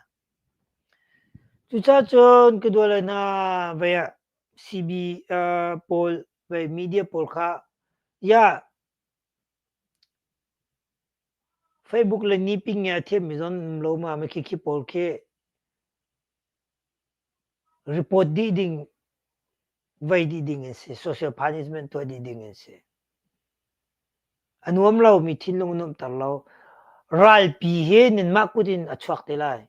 Cucaah cun ka dual hna vei ah CB pawl vei media pawl kha ya Facebook le niping nge a thiammi zon um lo ma ma khi khi pawl khi report dih ding vei dih ding an si social punishment tuah dih ding an si. A nuam lo mi thinlung nuamhter lo. Ralpi hi nanmah kut in a chuak te lai.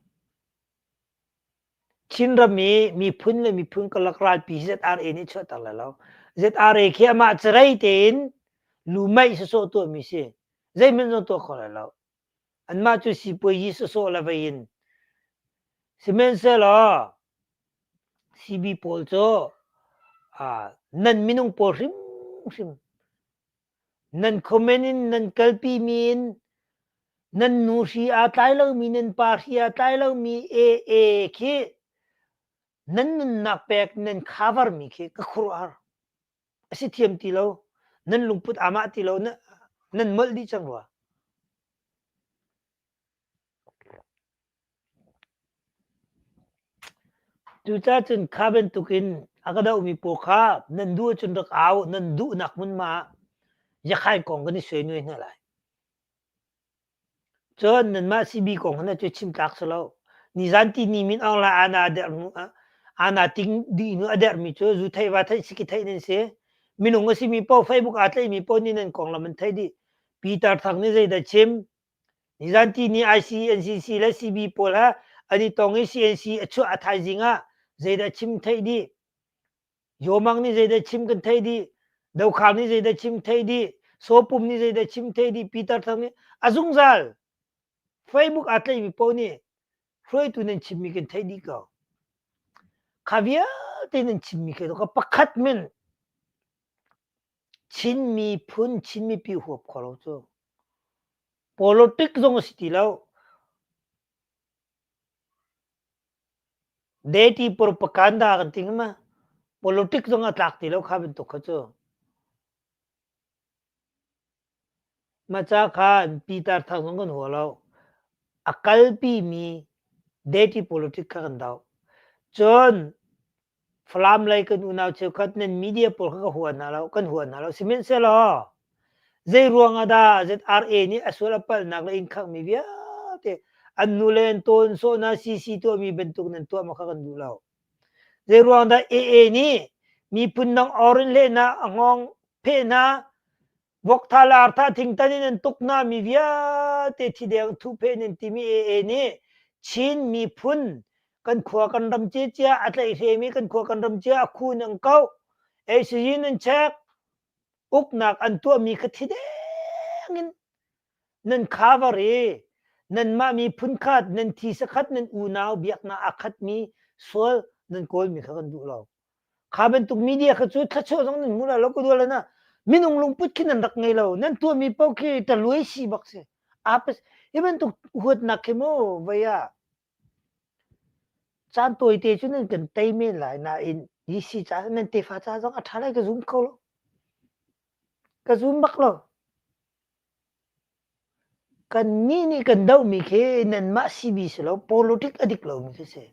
Chinram i miphun le miphun karlak ralpi hi ZRA nih chuahter lai lo. ZRA khi amah carei tein lumeih sawsawh tuahmi si. Zeihmanh zong tuah kho lai lo. Anmah cu sipuazi sawsawh le vei in. Sihmanhsehlaw CB pawl cu nan minung pawl hrimhrim nan comment in nan kalpi mi in nan nu hri aa tlai lomi nan pa hri aa tlai lomi AA khi nan nunnak pek nan cover mi khi ka khuaruahhar a si thiam ti lo nan lungput aa mah ti lo nan molh dih cang rua. Cucaah cun kha bantukin a ka dohmi pawl kha nan duh ahcun rak au, nan duhnak hmunhma ah Yakhain kong kan i suainuai hna lai. Cun nanmah CB kong hna cu chim tlak si lo. Nizan tihni Min Aung Hlaing aana a derh hnu ah aana ting dih hnu a derhmi cu zu theih va theih siki theih nan si. Minung a simi paoh Facebook aa tlaihmi paoh nih nan konglam an theih dih. Peter Thang nih zeidah chim? Nizan tihni ICNCC le CB pawl he an i tong i CNC a chuah a thaizing ah zeidah chim theih dih. Yawmang nih zeidah chim kan theih dih. Dokhar nih zeidah chim theih dih. Sawpum nih zeidah chim theih dih. Peter Thang nih a zungzal Facebook aa tlaihmi paoh nih hruaitu nan chimmi kan theih dih ko. Kha vialte nan chimmi kha pakhat men Chin miphun, Chin mipi huap kho lo cu. Politic zong a si ti lo. Dirty propaganda kan ti ma. Politic zong a tlak ti lo kha bantuk kha cu. Ma ca khan Peter Thang zong kan hua lo. A kalpi mi dirty politic kha kan doh. Cun Falam lei kan unau cheukhat nan media pawl kha ka hua hna lo, kan hua hna lo. Sihmanhsehlaw zei ruang ah dah ZRA nih a sual a palhnak le inn khanghmi vialte an nu le an tawn sawhna CC tuahmi bantuk nan tuah ma kha kan duh lo. Zei ruang dah AA nih miphun dang or in lehna a hngawng pheh hna Vok tha le artha thingtan in an tuk hna mi vialte thideng thuhphen in timi AA nih Chin miphun kan khua kan ram cia a tlaihhrem i kan khua kan ram cia a khun an kauh ACG nan check uknak an tuahmi kha thideng in nan cover i. Nanmah miphun khat, nan thisa khat, nan unau biaknak aa khatmi sual nan kawlmi kha kan duh lo. Kha bantuk media kha cu thluachuah zong nan hmu lai lo ka dual na minung lungput khi nan rak ngei lo. Nan tuahmi paoh khi taluai si bak si. Aa hi bantuk huatnak khi mu vei ah caan tawite cu nan kan tei men lai nain DC ca nan tefa ca zong a ṭha lai ka zum kho lo. Ka zum bak lo. Kannih nih kan dohmi khi nanmah CB si lo, politic a dik lomi khi si.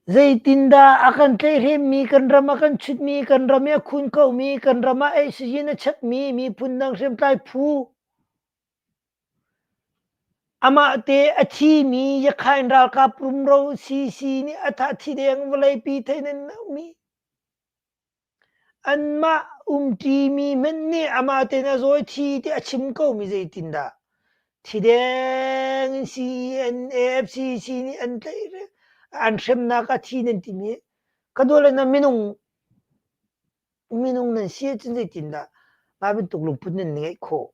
Zeitindah a kan tlaihhremmi, kan ram a kan chutmi, kan ram i a khun komi, kan ram ah eihsazin a chekmi miphun dang hriamtlai phu, amah te a thimi Yakhain ralkap rumro CC nih a thah thi deng vawleipi thei nan mi. Anmah umṭimi hmanh nih amah tein a zawi thi tiah a chim komi zeitindah thi deng in CNAFCC nih an tlaih an hremnak ah thi nan timi ka dawt le na minung minung nan si ahcun zeitindah mah bantuk lungput nan ngeih khawh?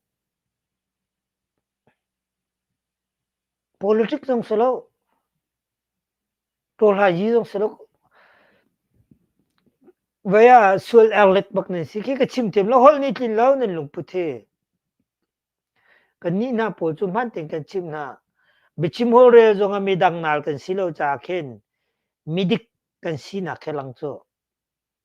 Politics zong si lo. Ṭawlhai zong si lo. Vei ah sual erlet bak nan si khi ka chim thiam lo. Holh nih tlin lo nan lungput hi. Kannih hna pawl cu hmaan tein kan chimh hna. Biachim holhrel zong ah midang nal kan si lo caah khin midik kan sinak khi lang cu.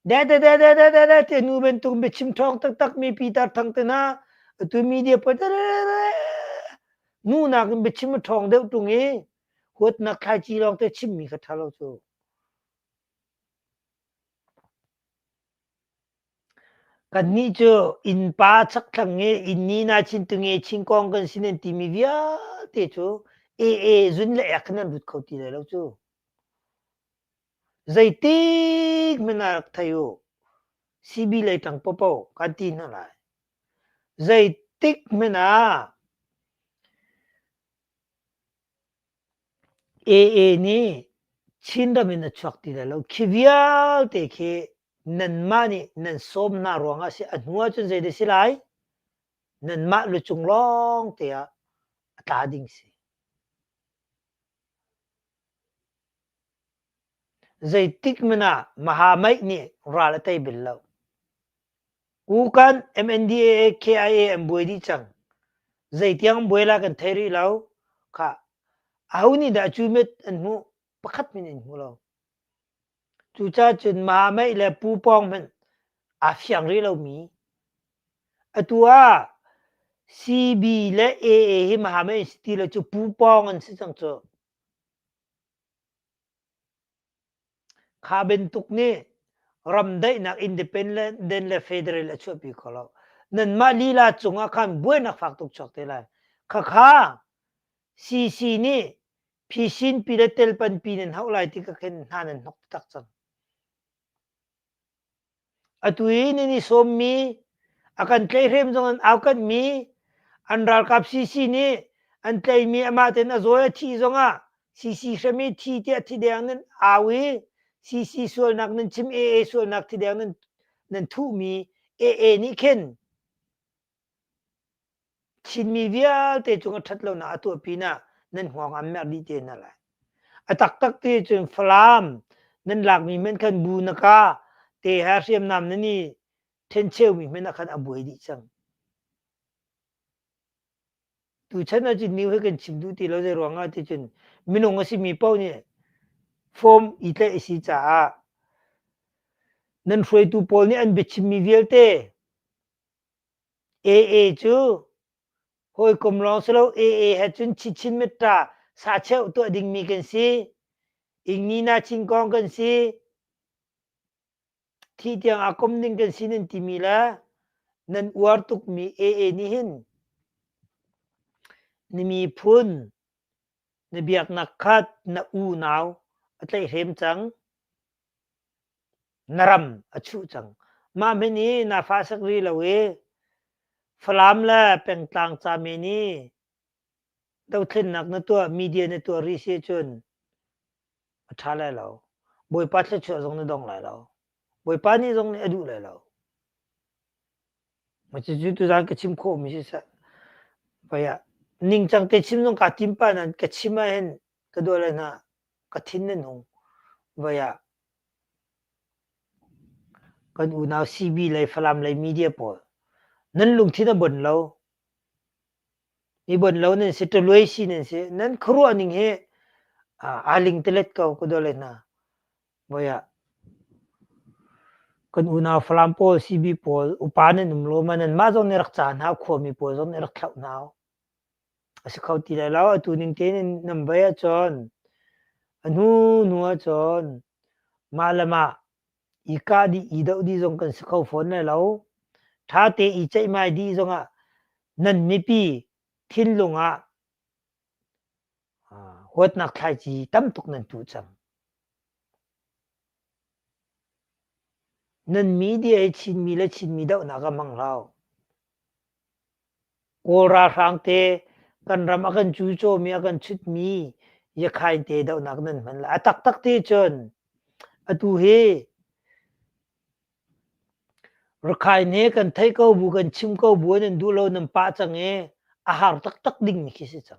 De de de de de de de te nu bantuk biachim ṭhawng taktak mi Peter Thang te hna atu media pawl de de de nu nakin biachim a ṭhawng deuh ṭung i huatnak thlaici lawng te chimmi kha ṭha lo cu. Kannih cu innpa chakthlang i inni na chin tunge chingkong kan si nan timi vialte cu AA zun le ek nan lut kho ti lai lo cu. Zeitik hmanh ah rak thei u. CB lei ṭang paohpaoh kan ti hna lai. Zeitik hmanh ah AA nih Chinram in a chuak ti lai lo. Khi vialte khi nanmah nih nan sawm hna ruangah a si. A hnu ahcun zeidah si lai? Nanmah lucung lawng te ah a tla ding si. Zeitik hmanh ah Mahamaih nih ral a tei bal lo. Kukan MNDAA KIA an buai dih cang. Zeitiang an buai lai kan thei rih lo. Khah, aho nih dah cu met an hmuh? Pakhat hmanh in hmu lo. Cucaah cun Mahamaih le Pu Pawng hmanh aa fiang rih lomi. Atu ah CB le AA hi Mahamaih an si ti lo cu Pu Pawng an si cang cu. Kha bantuk nih ramdaihnak independent le federal a chuahpi kho lo. Nanmah lila cungah khan buainak fak tuk chuak te lai. Khakha CC nih phisin pi le telpan pi nan hauh lai ti ka khin hna nan hnok taktak cang. Atu i nan i sawmmi, a kan tlaihhrem zong an aukanhmi, an ralkap CC nih an tlaihmi amah tein a zawi a thih zongah CC hrem i thi tiah thideng nan au i CC sualnak nan chim AA sualnak thideng nan nan thuhmi AA nih khin Chinmi vialte cung a ṭhat lonak a tuah pinah nan hngawng an merh dih te hna lai. A taktak ti cun Falam nan lakmi hmanh khan bu na ka te he hriamnam nan i ṭhencheumi hmanh ah khan a buai dih cang. Tuchan ahcun new hi kan chim duh ti lo zei ruangah ti cun minung a simi paoh nih form i tlaih a si caah nan hruaitu pawl nih an biachimmi vialte AA cu hawikom lawng si lo AA he cun Chichin Metta sacheuh tuah dingmi kan si. Ingni na Chinkong kan si. Thih tiang aa kom ding kan si nan timi le nan uar tukmi AA nih hin na miphun na biaknak khat na unau a tlaihhrem cang. Na ram a chuh cang. Mah hmanh hi na fa sak rih lo i Falam le pengtlang ca men i dothlennak na tuah, media na tuah rih si ahcun a ṭha lai lo. Bawipa thluachuah zong na dong lai lo. Bawipa nih zong nih a duh lai lo. Cucu tuzaan ka chim khawhmi siseh, pei ah. Ningcang te chim zong kaa tim pah nain ka chim ahhin ka duah le hna ka thin nan hung. Voi ah kan unau CB lei Falam lei media pawl nan lungthin a bon lo. Mi bon lo nan si, ṭaluai si nan si. Nan khuaruah ning hi aa lingtalet ko ka duah le hna. Voi ah kan unau Falam pawl, CB pawl upa nan um lo ma nanmah zong nih rak ca hna, khuami pawl zong nih rak thlauh hna. A si kho ti lai lo. Atu ning tein nan vai ahcun a hnu hnu ahcun mah le mah i kah dih, i doh dih zong kan si kho fawn lai lo. Ṭha te i ceihmai dih zongah nan mipi thinlung ah huatnak thlaici tam tuk nan tuh cang. Nan media hi Chinmi le Chinmi dohnak ah hmang hlah u. Kawl ralhrang te kan ram a kan cucawmi a kan chutmi Yakhain te dohnak nan hman lai. A taktak ti cun atu hi Rakhine he kan theih ko bu kan chim ko bu nan duh lo nan pah cang i a har taktak dingmi khi si cang.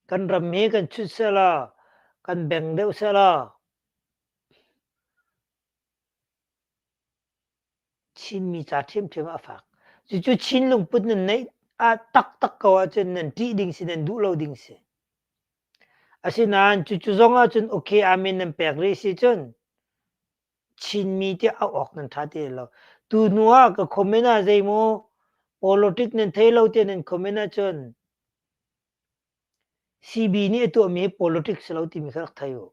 Kan ram hi kan chut sehla, kan beng deuh sehla, Chinmi ca ṭhiamṭhiam ah a fak. Cucu Chin lungput nan neih ah taktak ko ahcun nan ṭih ding si, nan duh lo ding si. Asinain cucu zong ahcun okay amen nan pek rih si cun Chinmi tiah auh awk nan ṭha ti lo. Tu hnu ah ka comment ah zeimaw politic nan thei lo tiah nan comment ahcun CB nih a tuahmi hi politics si lo timi kha rak thei u.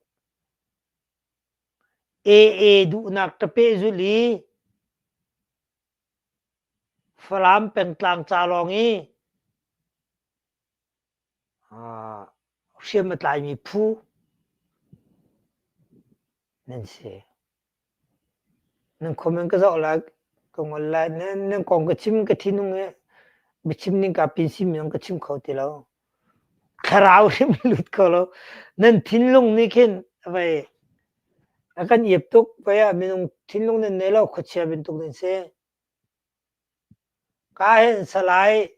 AA duhnak ka pehzulh i Falam pengtlang ca lawng i hriam a tlaimi phu nan si. Nan comment ka zoh lai, ka ngol lai. Nan kong ka chim ka thinung i biachim ning kaa pin simi zong ka chim kho ti lo. Thlarau hrim lut kho lo. Nan thinlung nih khin vei a kan iap tuk. Vei ah minung thinlung nan nei lo, khuachia bantuk nan si. Ka hin Salai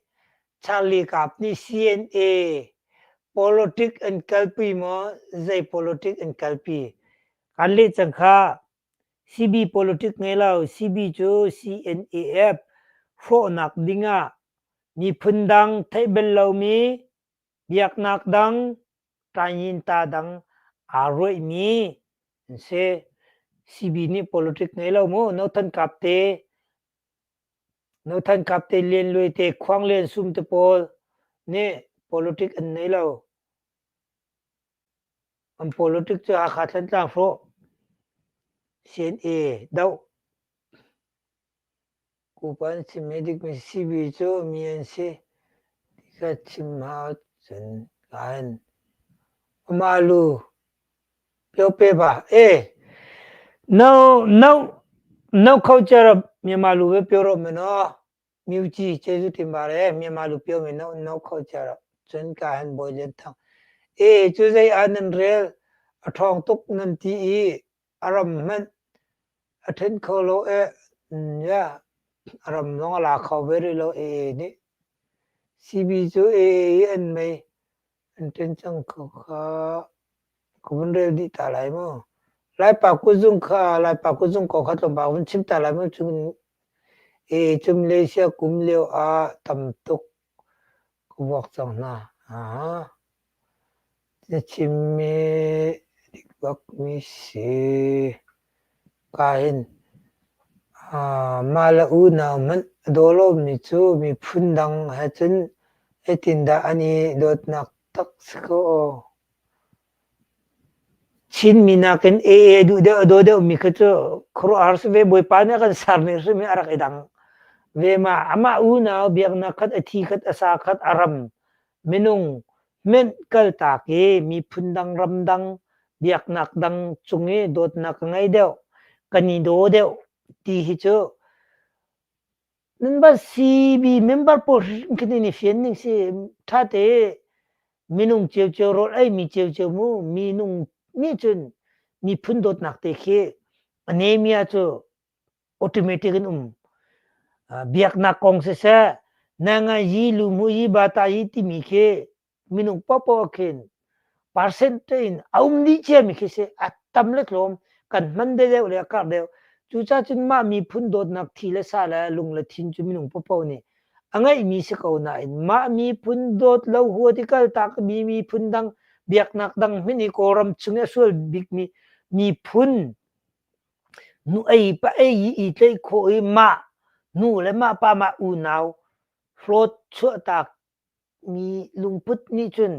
Charlie Kap nih CNA politic an kalpi maw zei politic an kalpi? Kan leh cang kha. CB politic ngei lo. CB cu CNAF hrawhnak dingah miphun dang theih bal lomi biaknak dang ṭaingyin-ta dang aa ruaihmi an si. CB nih politic ngei lo mu. No Than Kap te, No Than Kap te, Lian Luai te, Khuang Lian Sum te pawl nih politic an nei lo. An politic cu Hakha Thantlang hrawh, CNA doh. Pupa an chimmi dikmi CB cu mi an si ti kha chim hau cun kaan. Amah lu pio pe ba e no no no kho cherab Myanmar lu ve pio ro me no miuci jesu tim ba re Myanmar lu pio me no no kho cherab cun ka han boi len thang e cu zei ah nan rel a ṭhawng tuk nan ti i a ram hmanh a ṭhen kho lo e ya a ram zong a la kho ve rih lo AA nih. CB cu AA i an mei an ṭen cang ko kha ka vun rel dih ta lai mu. Laipa kutzung kha Laipa kutzung kong kha tlawmpal vun chim ta lai mu cun AA cu Malaysia kum lio ah tam tuk ka vuak cang hna. Aha. Na chimmi dik bakmi si. Ka hin mah le unau hmanh a daw lomi cu miphun dang he cun zeitindah an i dawtnak tak si ko aw. Chinmi nakin AA a duh deuh a daw deuhmi kha cu khuaruahhar si ve. Bawipa nih a kan sermi hrim hi a rak i dang ve ma. Amah unau biaknak khat, a thi khat, a sa khat, a ram minung hmenh kaltak i miphun dang ramdang biaknak dang cung i dawtnak ka ngei deuh, kan i daw deuh ti hi cu nan van CB member pawl hrim khi nan i fian ning si ṭha te minung ciocio rawl ei mi ciocio mu minung nih cun miphun dawtnak te khi anemia cu automatic in um. Biaknak kong siseh, Nangan yi luhmuh yi bata yi timi khi minung paohpaoh ah khin percent in a um dih ciami khi si. A tam le tlawm kan hman deuhdeuh le a karh deuh. Cucaah cun mah miphun dawtnak thi le sa le lung le thin cu minung paohpaoh nih a ngeihmi si ko nain mah miphun dawt lo huat i kaltak mi miphun dang biaknak dang hmanh i Kawlram chung i a sual bikmi miphun nu ei pa ei i i tlaih khawh i mah nu le mah pa mah unau hlawt chuahtak mi lungput nih cun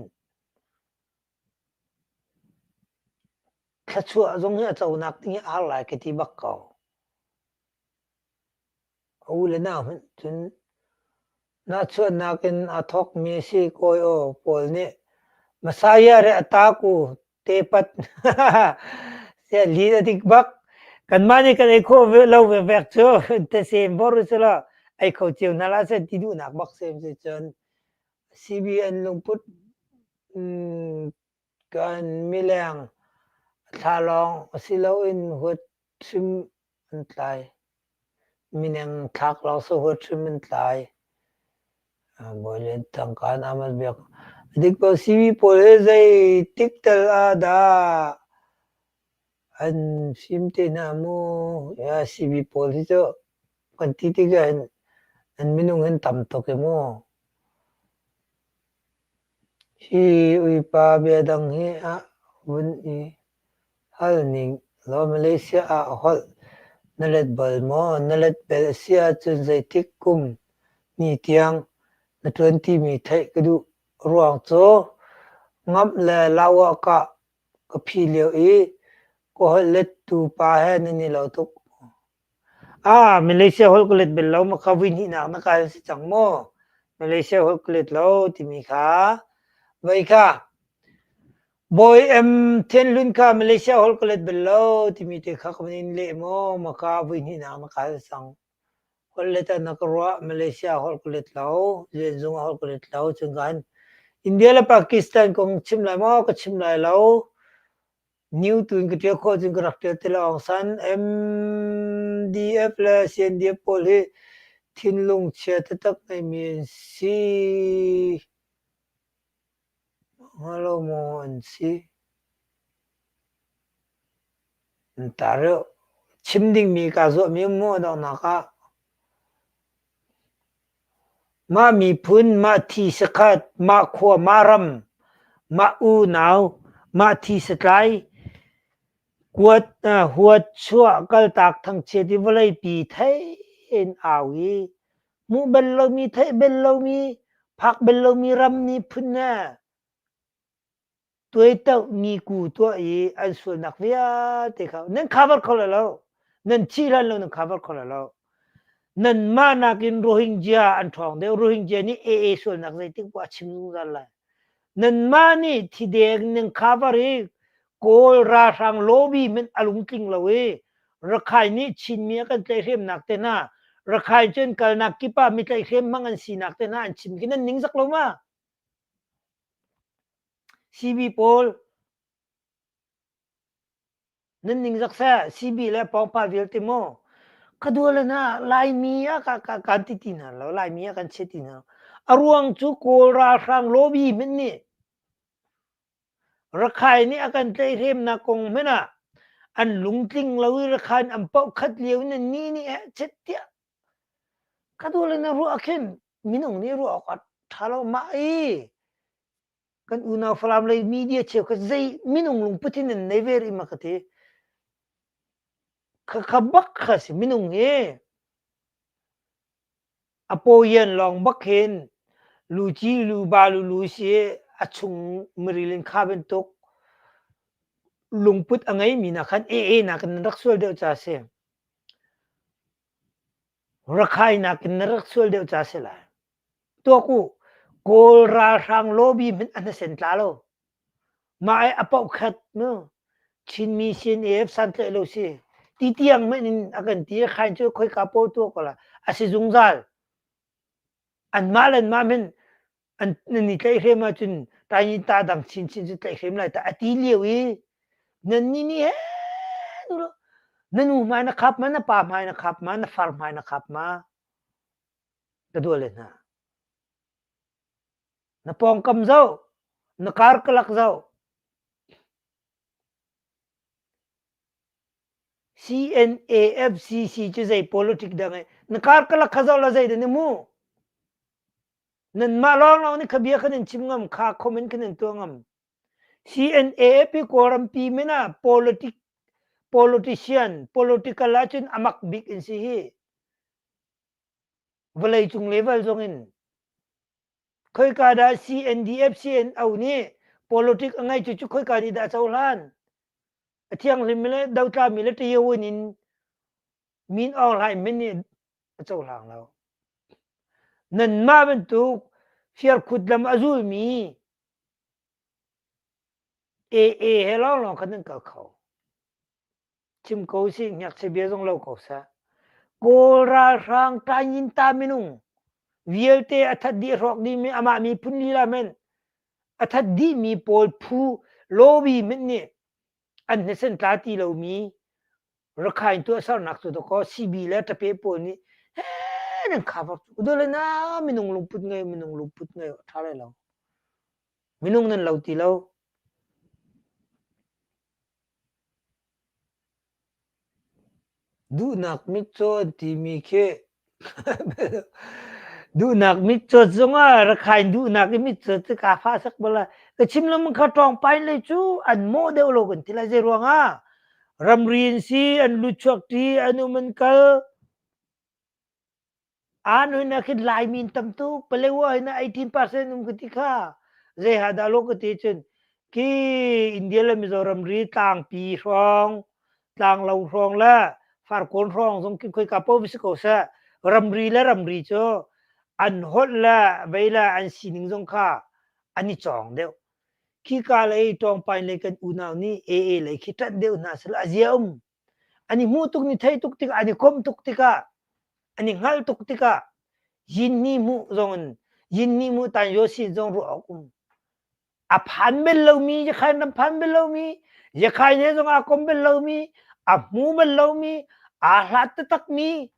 thluachuah zong hi a conak ding hi a har lai ka ti bak ko. A u le nau hmanh cun nahchuahnak in aa thawkmi si kawi aw pawl nih Messiah re a taku tepat sia li a dik bak. Kanmah nih kan ei khawh ve lo vek cu tesem bor usila ei kho cio hna hlah seh ti duhnak bak sem si cun CBN lungput kan mileng thlalawng si loin huat hrim an tlai. Mineng thlak lawng sahuat hrim an tlai. Bawi Lian Thang kaan amat biak. Dik ko CV pawl hi zeitik tal ah dah an fim te hna mu. Ya CV pawl hi cu kan ti tikah hin an minung hin tam tuk i mu. Hi uipa bia dang hi ah vun i hal ning law Malaysia ah holh na let bal maw? Na let bel a si ahcun zeitik kum ni tiang na ṭuan timi theih ka duh. A ruang cu ngamh le lauah ka phi lio i ka holh lettu pa he nan i lo tuk. Ah, Malaysia holh ka let bal lo ma kha vuihnihnak na kal si cang maw? Malaysia holh ka let lo timi kha voi kha Bawi M Thianhlun kha Malaysia holh ka let bal lo timi te kha ka van in leh maw ma kha vuihnihnak na kal cang. Holh let ah na ka ruah Malaysia holh ka let lo, Lianzung ah holh ka let lo cun kan India le Pakistan kong chim lai maw ka chim lai lo. New tu in ka ṭial khawh cun ka rak ṭial te lai Aung San. MDF le CNDF pawl hi thinlung chia taktak ngeimi an si hnga lo maw an si? Tar chim dingmi kaa zuahmi um maw donghnak ah? Mah miphun, mah thi sakhat, mah khua, mah ram, mah unau, mah thi satlai, kuat, huat, chuah, kaltak, thangchiat i vawleipi thei in au i hmuh bal lomi, theih bal lomi, phak bal lomi ram miphun he tuaitoh miku tuah i an sualnak vialte kha nan cover kho lai lo. Nan thih hlan lo nan cover kho lai lo. Nanmah nakin Rohingya an ṭhawng deuh. Rohingya nih AA sualnak zeitik poah a chim zungzal lai. Nanmah nih thideng nan cover i Kawl ralhrang lobby hmanh a lungtling lo i Rakhine nih Chinmi a kan tlaihhremnak te hna Rakhine cun kalnak kip ah mi tlaihhrem hmang an sinak te hna an chim khi nan ningzak lo ma? CB pawl nan ningzak seh CB le pawngpa vialte maw ka dual hna Laimi ah ka ka kan ti ti hna lo Laimi ah kan chia ti hna a ruang cu Kawl ralhrang lobby hmanh nih Rakhine nih a kan tlaihhremnak kong hmanh ah an lungtling lo i Rakhine an poh khat lio in ni nih eh chet tiah Ka duh le na ruah khin minung nih ruah awk a ṭha lo mah i kan unau Falam lei media cheukhat zei minung lungput in nan nei ve rih ma ka ti. Khakha bak kha si minung hi a pawian lawng bak hin luci lu ba lu lu si a chung miril in kha bantuk lungput a ngeimi na khan AA nakin nan rak sual deuh ca si. Rakhine nakin na rak sual deuh ca si lai. Tuak u, Kawl ralhrang lobby hmanh a hnasen tla lo. Mah i a paoh khat mu. Chinmi CNAF santlaih lo si. Ti tiang hmanh in a kan ti. Rakhine cu khoika paoh tuah ko la. A si zungzal. Anmah le anmah hmanh an nan i tlaihhrem ahcun tayin ta dang chinchin cu tlaihhrem lai ta a ti lio i nan ni nih he na nu hmai na khap ma na pa hmai na khap ma na far hmai na khap ma ka dual le hna. Na pawngkam zoh, na karkalak zoh. CNAFCC cu zei politic dah ngei? Na karkalak kha zoh la zei dah na hmuh? Nanmah lawnglawng nih kha bia kha nan chim ngam, kha comment kha nan tuah ngam. CNAF hi Kawlrampi min ah politic, politician, political ahcun a mak bik in si hi. Vawleicung level zong in. Khoika dah CNDF, CNO nih politic a ngei cu cu khoika nih dah a cohlan? A thianghlim le dotlami le ṭayawin in min Aung Hlaing min nih a cohlang lo. Nanmah bantuk firkhut lam a zulmi AA he lawnglawng khan nan kal kho. Chim ko sih, ngakchia bia zong lo ko seh. Kawl ralhrang Taingyin minung vialte a that dih hrawk dihmi amah miphun lila men a that dihmi pawl phu lobby men nih an hnesen tla ti lomi Rakhine tuahsernak cu dakaw CB le ṭape pawl nih he nan cover cu dole na minung lungput ngei minung lungput ngei a ṭha lai lo. Minung nan lo ti lo. Duhnak mitcaw an timi khi duhnak mitcaw zongah Rakhine duhnak i mitcaw cu kaa fah sak bal lai. Ka chim lengmang kha ṭawngpai lei cu an mawh deuh lo kan ti lai. Zei ruangah ramri an si, an lut chuak ṭi, an um an kal. An hoi na khin Laimi in tam tuk. Paletwa hin 18% um ka ti kha. Zei ha dah lo ka ti cun khi India le Mizoram ri tlangpi hrawng, tlanglo hrawng le farkawn hrawng zong khi khoika paoh si ko seh. Ramri le ramri cu an holh le vei le an sining zong kha an i cawng deuh. Khika lei Tawngpain lei kan unau nih AA lei khi ṭanh deuh hna seh a zia um. An i hmuh tuk ni theih tuk tikah an i komh tuk tikah an i hngalh tuk tikah yinni hmuh zong in yinni hmuh tan yo sin zong ruah awk um. A phan bel lomi Yakhain ram phan bel lomi Yakhain he zong aa kom bel lomi a hmu bel lomi aa hlat taktakmi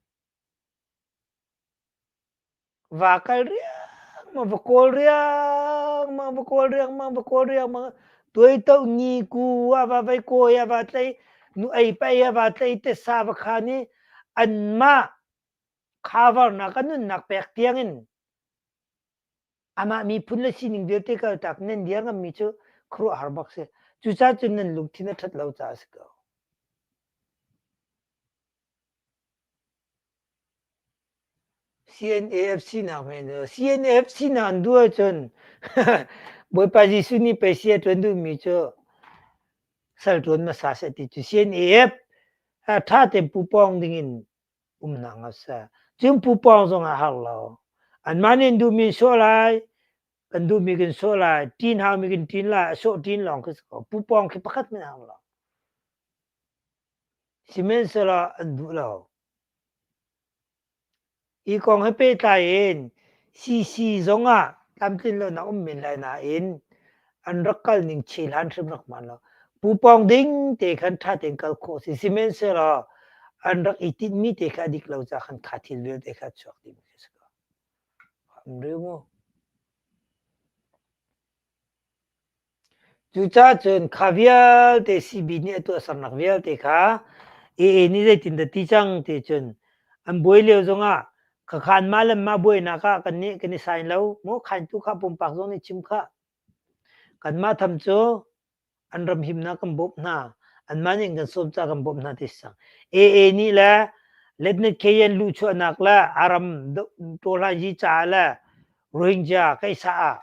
Va kal riangmang, va kawl riangmang, va kawl riangmang, va kawl riangmang. Tuaitoh ni ku ah va vai kawi ah va tlei, nu ei pai ah va tlei, tesa va khan i anmah khavarnak a nunnak pek tiangin amah miphun le sining vialte kaltak nan dir ngammi cu khuaruahhar bak si. Cucaah cun nan lungthin a ṭhat lo caah a si ko. CNAF sinak men cu CNAF sinak an duh ahcun Bawipa Jesuh nih pei si a ṭuan duhmi cu sal ṭuan hmasa seh ti cu CNAF ṭha tein pupawng dingin um hna hnga seh. Cun pupawng zong a har lo. Anmah nih an duhmi an sawh lai, kan duhmi kan sawh lai, ṭin haumi kan ṭin lai, a sawh ṭin lawng khi si ko. Pupawng khi pakhat hmanh a har lo. Sihmanhsehlaw an duh lo. Hi kong he pehtlai in CC zong ah tlamtlin lonak um men lai nain an rak kal ning chehlan hrim rak hmaan lo. Pupawng ding te khan ṭha tein kal khawh si. Sihmanhsehlaw an rak i tinhmi te kha a dik lo caah khan kha thil vialte kha a chuak dihmi khi a si ko. Um rih mu. Cucaah cun kha vialte CB nih a tuahsernak vialte kha AA nih zeitindah ti cang ti cun an buai lio zongah khakha anmah le anmah buainak ah kannih kan i sain lo maw khaintu kha pumpak zong nih chim khah. Kanmah tham cu an ram himnak kan bawmh hna anmah nih an kan sawm caah kan bawmh hna ti si cang. AA nih le Letnet Kayan luhchuahnak le Aram Tawhlanyi caah le Rohingya kaisa ah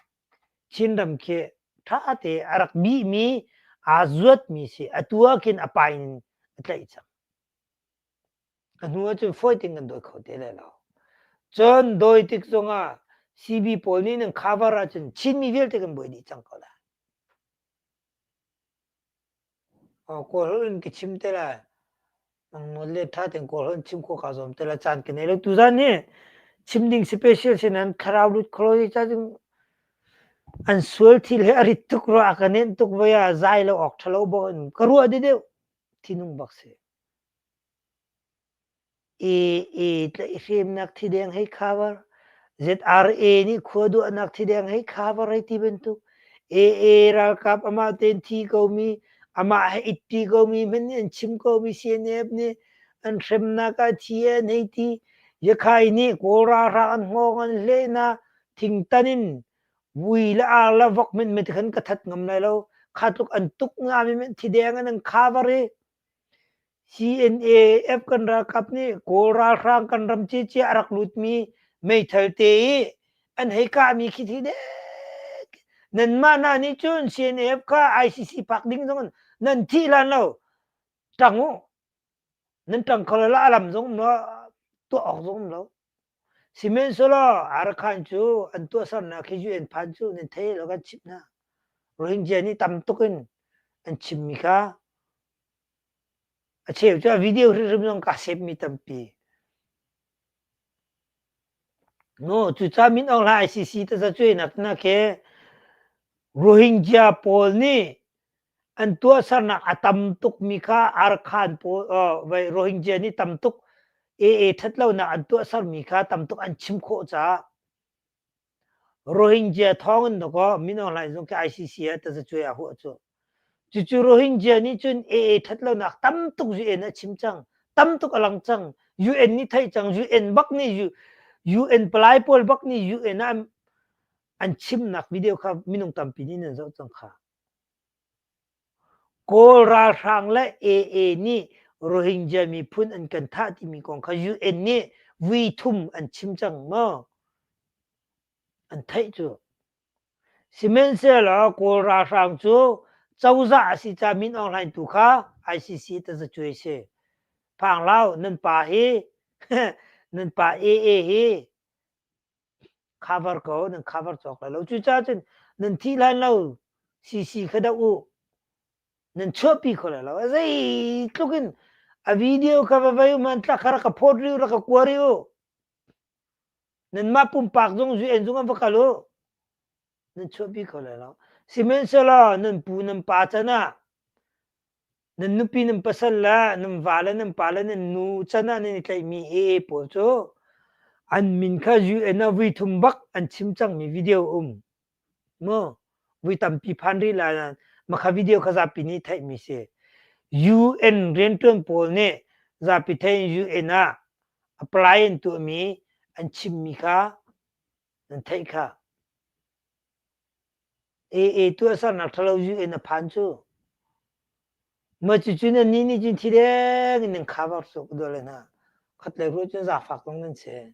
Chinram khi ṭha te a rak bihmi aa zuatmi si. Atu ah khin a pa in a tlaih cang. A hnu ahcun fawi tein kan dawi kho te lai lo. Cun dawi tik zongah CB pawl nih nan cover ahcun Chinmi vialte kan buai dih cang ko lai. Kawlholh in ka chim te lai. Nangmah le ṭha tein Kawlholh in chim khawh kaa zuam te lai. Caan ka nei lo. Tuzaan hi chim ding special si nain thlarau lut kho lo ca cun an sual thil hi a rit tuk rua a ka nenh tuk voi ah zai lo awk ṭha lo bawk in ka ruah deuhdeuh thinung bak si. I tlaihhremnak thideng hei cover. ZRA nih khua duahnak thideng hei kha va rei ti bantuk AA ralkap amah tein thi komi amah he itti komi hmanh nih an chim komi CNF nih an hremnak ah thi an hei ti Yakhai nih Kawl ralhrang an hngawng an hlehna thingtan in vui le ar le vok men me khan ka that ngam lai lo kha tluk an tuk nga mi men thideng an an cover i CNAF kan ralkap nih Kawl ralhrang kan ram ciacia a rak lutmi meithal te i an hei kahmi khi thi dek. Nanmah hna nih cun CNAF kha ICC phak ding zong nan thih lan lo. Ṭang u. Nan ṭang kho lo a lam zong um lo, tuah awk zong um lo. Sihmanhsehlaw Arakan cu an tuahsernak hi UN phan cu nan thei lo kan chimh hna. Rohingya nih tam tuk in an chimmi kha A cheu cu a video hrimhrim zong kaa sepmi tampi. No, cucaah Min Aung Hlaing ICC tazacuainak na khi Rohingya pawl nih an tuahsernak a tam tukmi kha Arkhan pawl uh, vai Rohingya nih tam tuk AA ṭhatlonak an tuahsermi kha tam tuk an chim khawh caah Rohingya thawng in dawkaw Min Aung Hlaing zong khi ICC ah tazacuai aa huah cu. Cucu Rohingya nih cun AA ṭhatlonak tam tuk UN a chim cang. Tam tuk a lang cang. UN nih theih cang. UN bak nih UN palai pawl bak nih UN ah an chimnak video kha minung tampi nih nan zoh cang kha. Kawl ralhrang le AA nih Rohingya miphun an kan thah timi kong kha UN nih vui thum an chim cang maw? An theih cu. Sihmanhsehlaw Kawl ralhrang cu cozah a si caah Min Aung Hlaing tu kha ICC tazacuai si. Phang hlah nan pa hi nan pa AA hi cover ko nan cover cawk lai lo. Cucaah cun nan thih hlan lo CC kha doh u. Nan chuahpi kho lai lo. Zeitluk in a video kha va vai u hmantlak kha rak ka phawt rih u rak ka kua rih u. Nanmah pumpak zong UN zung an va kal u. Nan chuahpi kho lai lo. Sihmanhsehlaw nan pu nan pa can ah nan nupi nan pasal le nan va le nan pa le nan nu can ah nan i tlaihmi AA pawl cu an min kha UN ah vui thum bak an chim cangmi video um. Mu vui tampi phan rih lai nain makha video kha zapi nih theihmi si. UN rianṭuan pawl nih zapi theih in UN ah apply an tuahmi an chimmi kha nan theih kha. AA tuahsernak ṭhalo UN a phan cu. Mah cucu nannih nih cun thi deng in nan cover cu ka duh le hna. Khatlei ruah cun zaangfak zong nan si.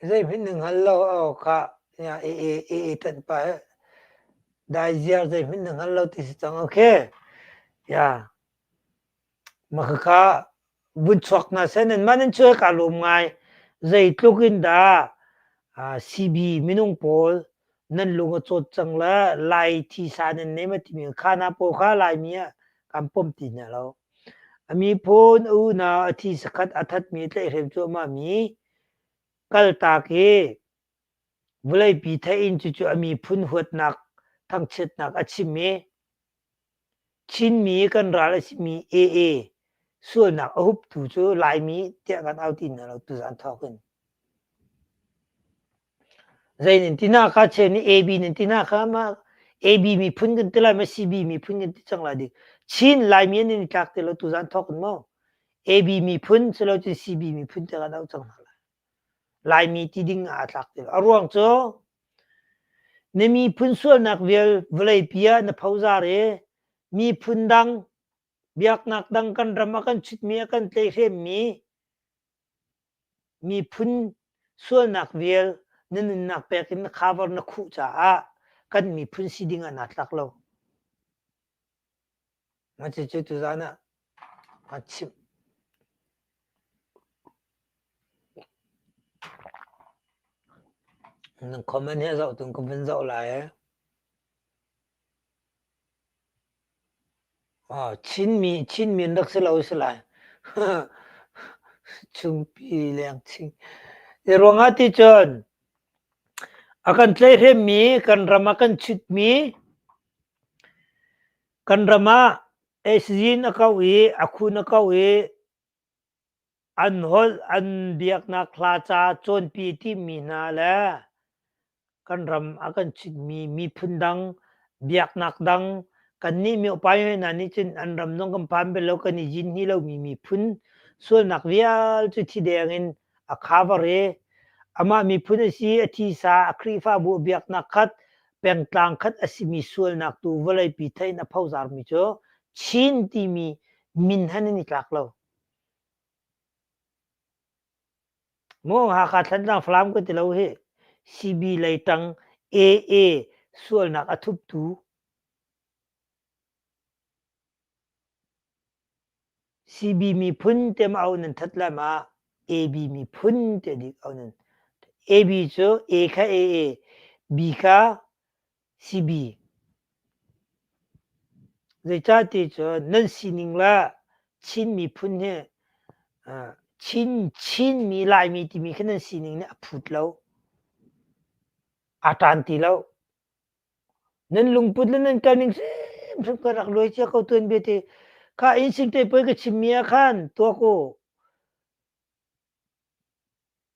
Zeihmanh na hngal lo aw kha AA AA ṭanh pah he dai ziar zeihmanh na hngal lo ti si cang okay. Ya. Mah khakha vun chuak hna seh nanmah nan chuah kaa lawm ngai. Zeitluk in dah CB minung pawl nan lung a cawt cang le Lai thisa nan nei ma timi kha hna pawl kha Laimi ah kan pom ti hna lo. A miphun a unau a thi sakhat a thatmi tlaihhrem cuahmah mi kaltak i vawleipi theih in cucu a miphun huatnak thangchiatnak a chim i Chinmi kan ral a simi AA sualnak a huptu cu Laimi tiah kan au ti hna lo tuzaan thawk in. Zei nan ti na kha cheu nih AB nan ti na kha ma AB miphun kan ti lai ma CB miphun kan ti cang lai dik. Chin Laimi an i tlak ti lo tuzaan thawk in maw? AB miphun silo cun CB miphun tiah kan auh cang hna lai. Laimi ti ding ah aa tlak ti lo. A ruang cu na miphun sualnak vial vawleipi ah na phozar i miphun dang biaknak dang kan ram a kan chutmi a kan tlaihhremmi Miphun sualnak vial na nunnak pek in na cover na khuh caah kan miphun si ding ah naa tlak lo. Mah cucu tuzaan ah kaa chimh. Nan comment hi a zoh tung ka vun zoh lai ee. Chinmi Chinmi an rak si lo si lai. Chungpi leng ching. Hi ruangah ti cun a kan tlaihhremmi kan ram a kan chutmi kan ram ah SZin a kauh i a khun a kauh i. An holh, an biaknak hla ca cawnpi timi hna le kan ram a kan chimmi miphun dang, biaknak dang, kannih miopai hna nih cun an ram zong kan phan bal lo, kan i zinhni lomi miphun sualnak vial cu thi deng in a cover i amah miphun a si, a thisa, a Khrihfabu a biaknak khat, pengtlang khat a simi sualnak tu vawleipi theih in a phozarmi cu Chin timi min han an i tlak lo. Maw Hakha Thantlang Falam ka ti lo hi CB lei tang AA sualnak a thuptu CB miphun te ma au nan that lai ma AB miphun te dik au nan AB cu A kha AA B kha CB. Zeicahti cun nan sining le Chin miphun hi Chin Chinmi Laimi timi khi nan sining nih a phut lo. Aa ṭan ti lo. Nan lungput le nan kalning hrimhrim ka rak luai cia ko tuanbia te. Kha inn te poi ka chimmi ah khan tuak u.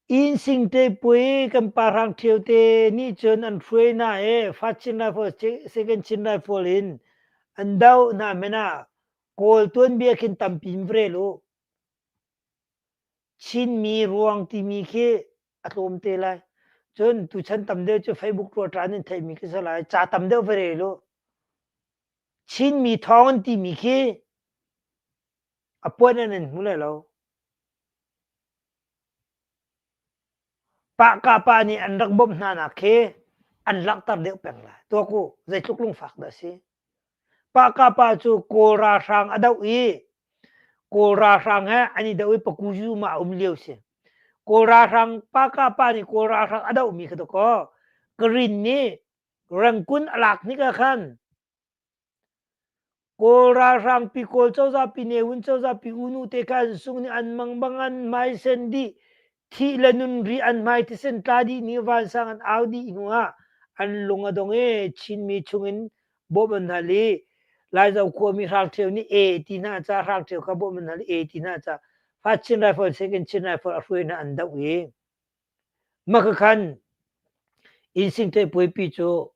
Inn Singte-pui kan pa Hrang Ṭhio te nih cun an hruai hna i First Chin Rifle, Second Chin Rifle in an doh hna hmanh ah Kawl tuanbia khin tampi in va rel u. Chinmi ruang timi khi a tlawm te lai. Cun tuchan tam deuh cu Facebook ṭuaṭa in theihmi khi si lai. Ca tam deuh va rel u. Chinmi thawng an timi khi a puan an in hmu lai lo. Pahkah nih an rak bawmh hnanak khi an langhter deuh peng lai. Tuak u, zeitluk lungfak dah a si. Pahkah cu Kawl ralhrang a doh i Kawl ralhrang he an i doh i Pakuzu ma a um lio si. Kawl ralhrang Pahkah nih Kawl ralhrang a dohmi kha dakaw Karin nih Rangoon a lak hnik ah khan Kawl ralhrangpi, Kawl cozahpi, Ne Win cozahpi, U Nu te kha an sung nih an mangbang an hmaisen dih, thih le nun ri an hmai thisen tla dih ni vansang an au dih hnu ah an lung a dong i Chinmi chungin bawmh an hal i Laizo khuami Hrang Ṭhio nih e ti hna ca Hrang Ṭhio kha bawmh an hal i e ti hna ca First Chin Rifle, Second Chin Rifle a hruai hna an doh i mah khan inn sing puaipi cu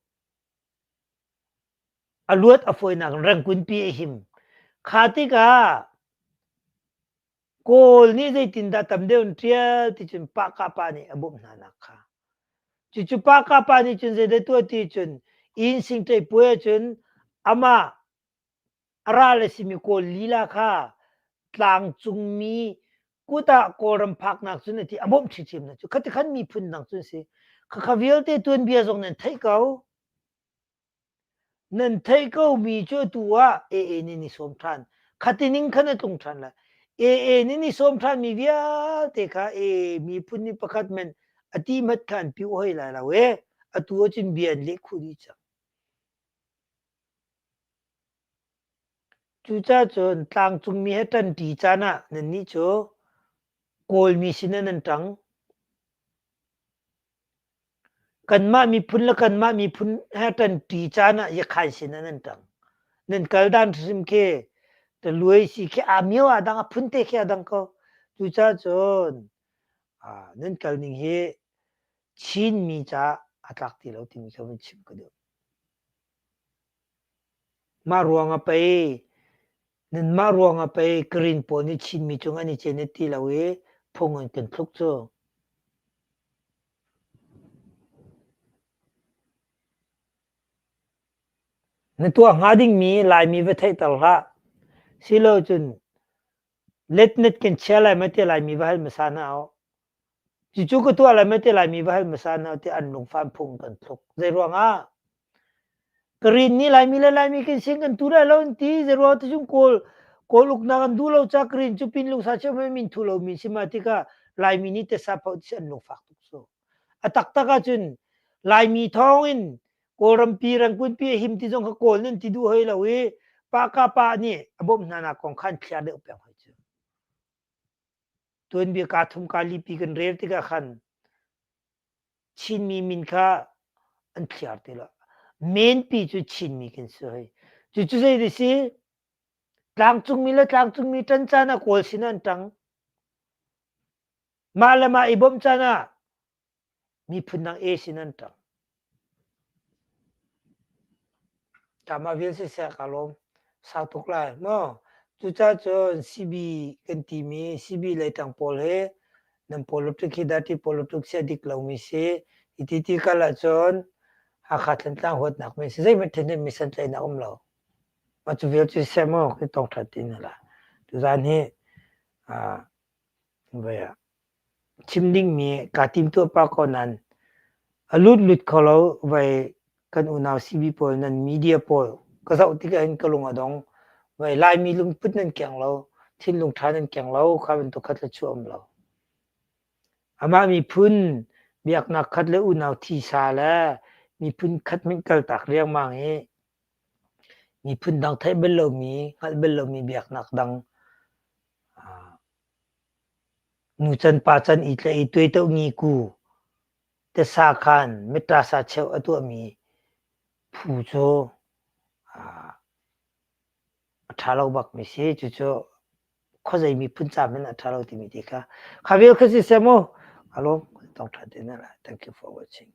A luat a fawinak in Rangoon-pi a him. Kha tikah Kawl nih zeitindah tam deuh in ṭial ti cun Pahkah nih a bawmh hna nak kha. Cucu Pahkah nih cun zeidah tuah ti cun inn singṭei puai ahcun amah a ral a simi Kawl lila kha tlangcungmi kut ah Kawlram phaknak cun a ti a bawmh ṭhiṭhiam hna cu. Khati khan miphun dang cu an si. Khakha vialte tuanbia zong nan theih ko. Nan theih komi cu atu ah AA nih ni sawm ṭhan. Khati ning khan a tlung ṭhan lai. AA nih ni sawm ṭhanmi vialte kha AA miphun nih pakhat men a ti hmat kha an piu hoi lai lo e. Atu ahcun bia an leh khuh dih cang. Cucaah cun tlangcungmi he ṭanṭi caan ah nannih cu Kawlmi sinah nan ṭang. Kanmah miphun le kanmah miphun he ṭanṭi caan ah Yakhain sinah nan ṭang. Nan kal dan hrim khi taluai si khi aa mio aa dang, a phunte khi aa dang ko. Cucaah cun nan kal ning hi Chinmi caah a tlak ti lo timi kha vun chim ka duh. Mah ruangah pei nanmah ruangah pei Karen pawl nih Chinmi cung an i cen ti lo i phung an kan thluk cu. Na tuah hnga dingmi Laimi va theihter hlah. Silo cun letnet kan chia lai ma ti Laimi va hal hmasa hna u. Cucu ka tuah lai ma ti Laimi va hal hmasa hna u tiah an lungfan phung kan thluk. Zei ruangah? Karin nih Laimi le Laimi kan sin kan tu lai lo an ti. Zei ruang ti cun Kawl Kawl uknak an duh lo ca Karin cu pin lungsa cheu hmanh min thu lo min si ma tikah Laimi nih tesa phoh ti an lungfak tuk so. A taktak ahcun Laimi thawng in Kawlrampi Rangoon-pi a him ti zong kha Kawl nan ti duh hoi lo i pa ka pa nih a bawmh hna nak kong khan thliar deuh peng hoi cu. Tuanbia kaa thum kaa lipi kan rel tikah khan Chinmi min kha an thliar ti lo. Menpi cu Chinmi kan si hoi. Cucu zei ti si? Tlangcungmi le tlangcungmi ṭan caan ah Kawl sin ah an ṭang. Mah le mah i bawmh caan ah miphun dang e sin an ṭang. Mah vial siseh ka lawm. Sau tuk lai maw? Cucaah cun CB kan timi CB lei ṭang pawl hi nan politic hi dirty politic si a dik lomi si. Hi ti kal ahcun Hakha Thantlang huatnak men si zeihmanh ṭhahnem mi santlaihnak um lo. Mah cu vial cu siseh maw kan tong ṭhan ti hna lai. Tuzaan hi voi ah chim dingmi kaa timtuah pah ko nain a lut lut kho lo voi kan unau CB pawl nan media pawl ka zoh tikah hin ka lung a dong. Voi Laimi lungput nan keng lo, thinlung ṭha nan keng lo, kha bantuk kha thluachuah um lo. Amah miphun biaknak khat le unau thisa le miphun khat hmanh kaltak riangmang i miphun dang theih bal lomi, hngalh bal lomi biaknak dang Nu can pa can i tlaih i tuaitoh ngiku tasa khan mittasa cheuh a tuahmi phu cu a ṭha lo bakmi si. Cucu khuazei miphun ca hmanh a ṭha lo timi ti kha. Kha vial kha siseh mu. Ka lawm. Tawng ṭha te na la. Thank you for watching.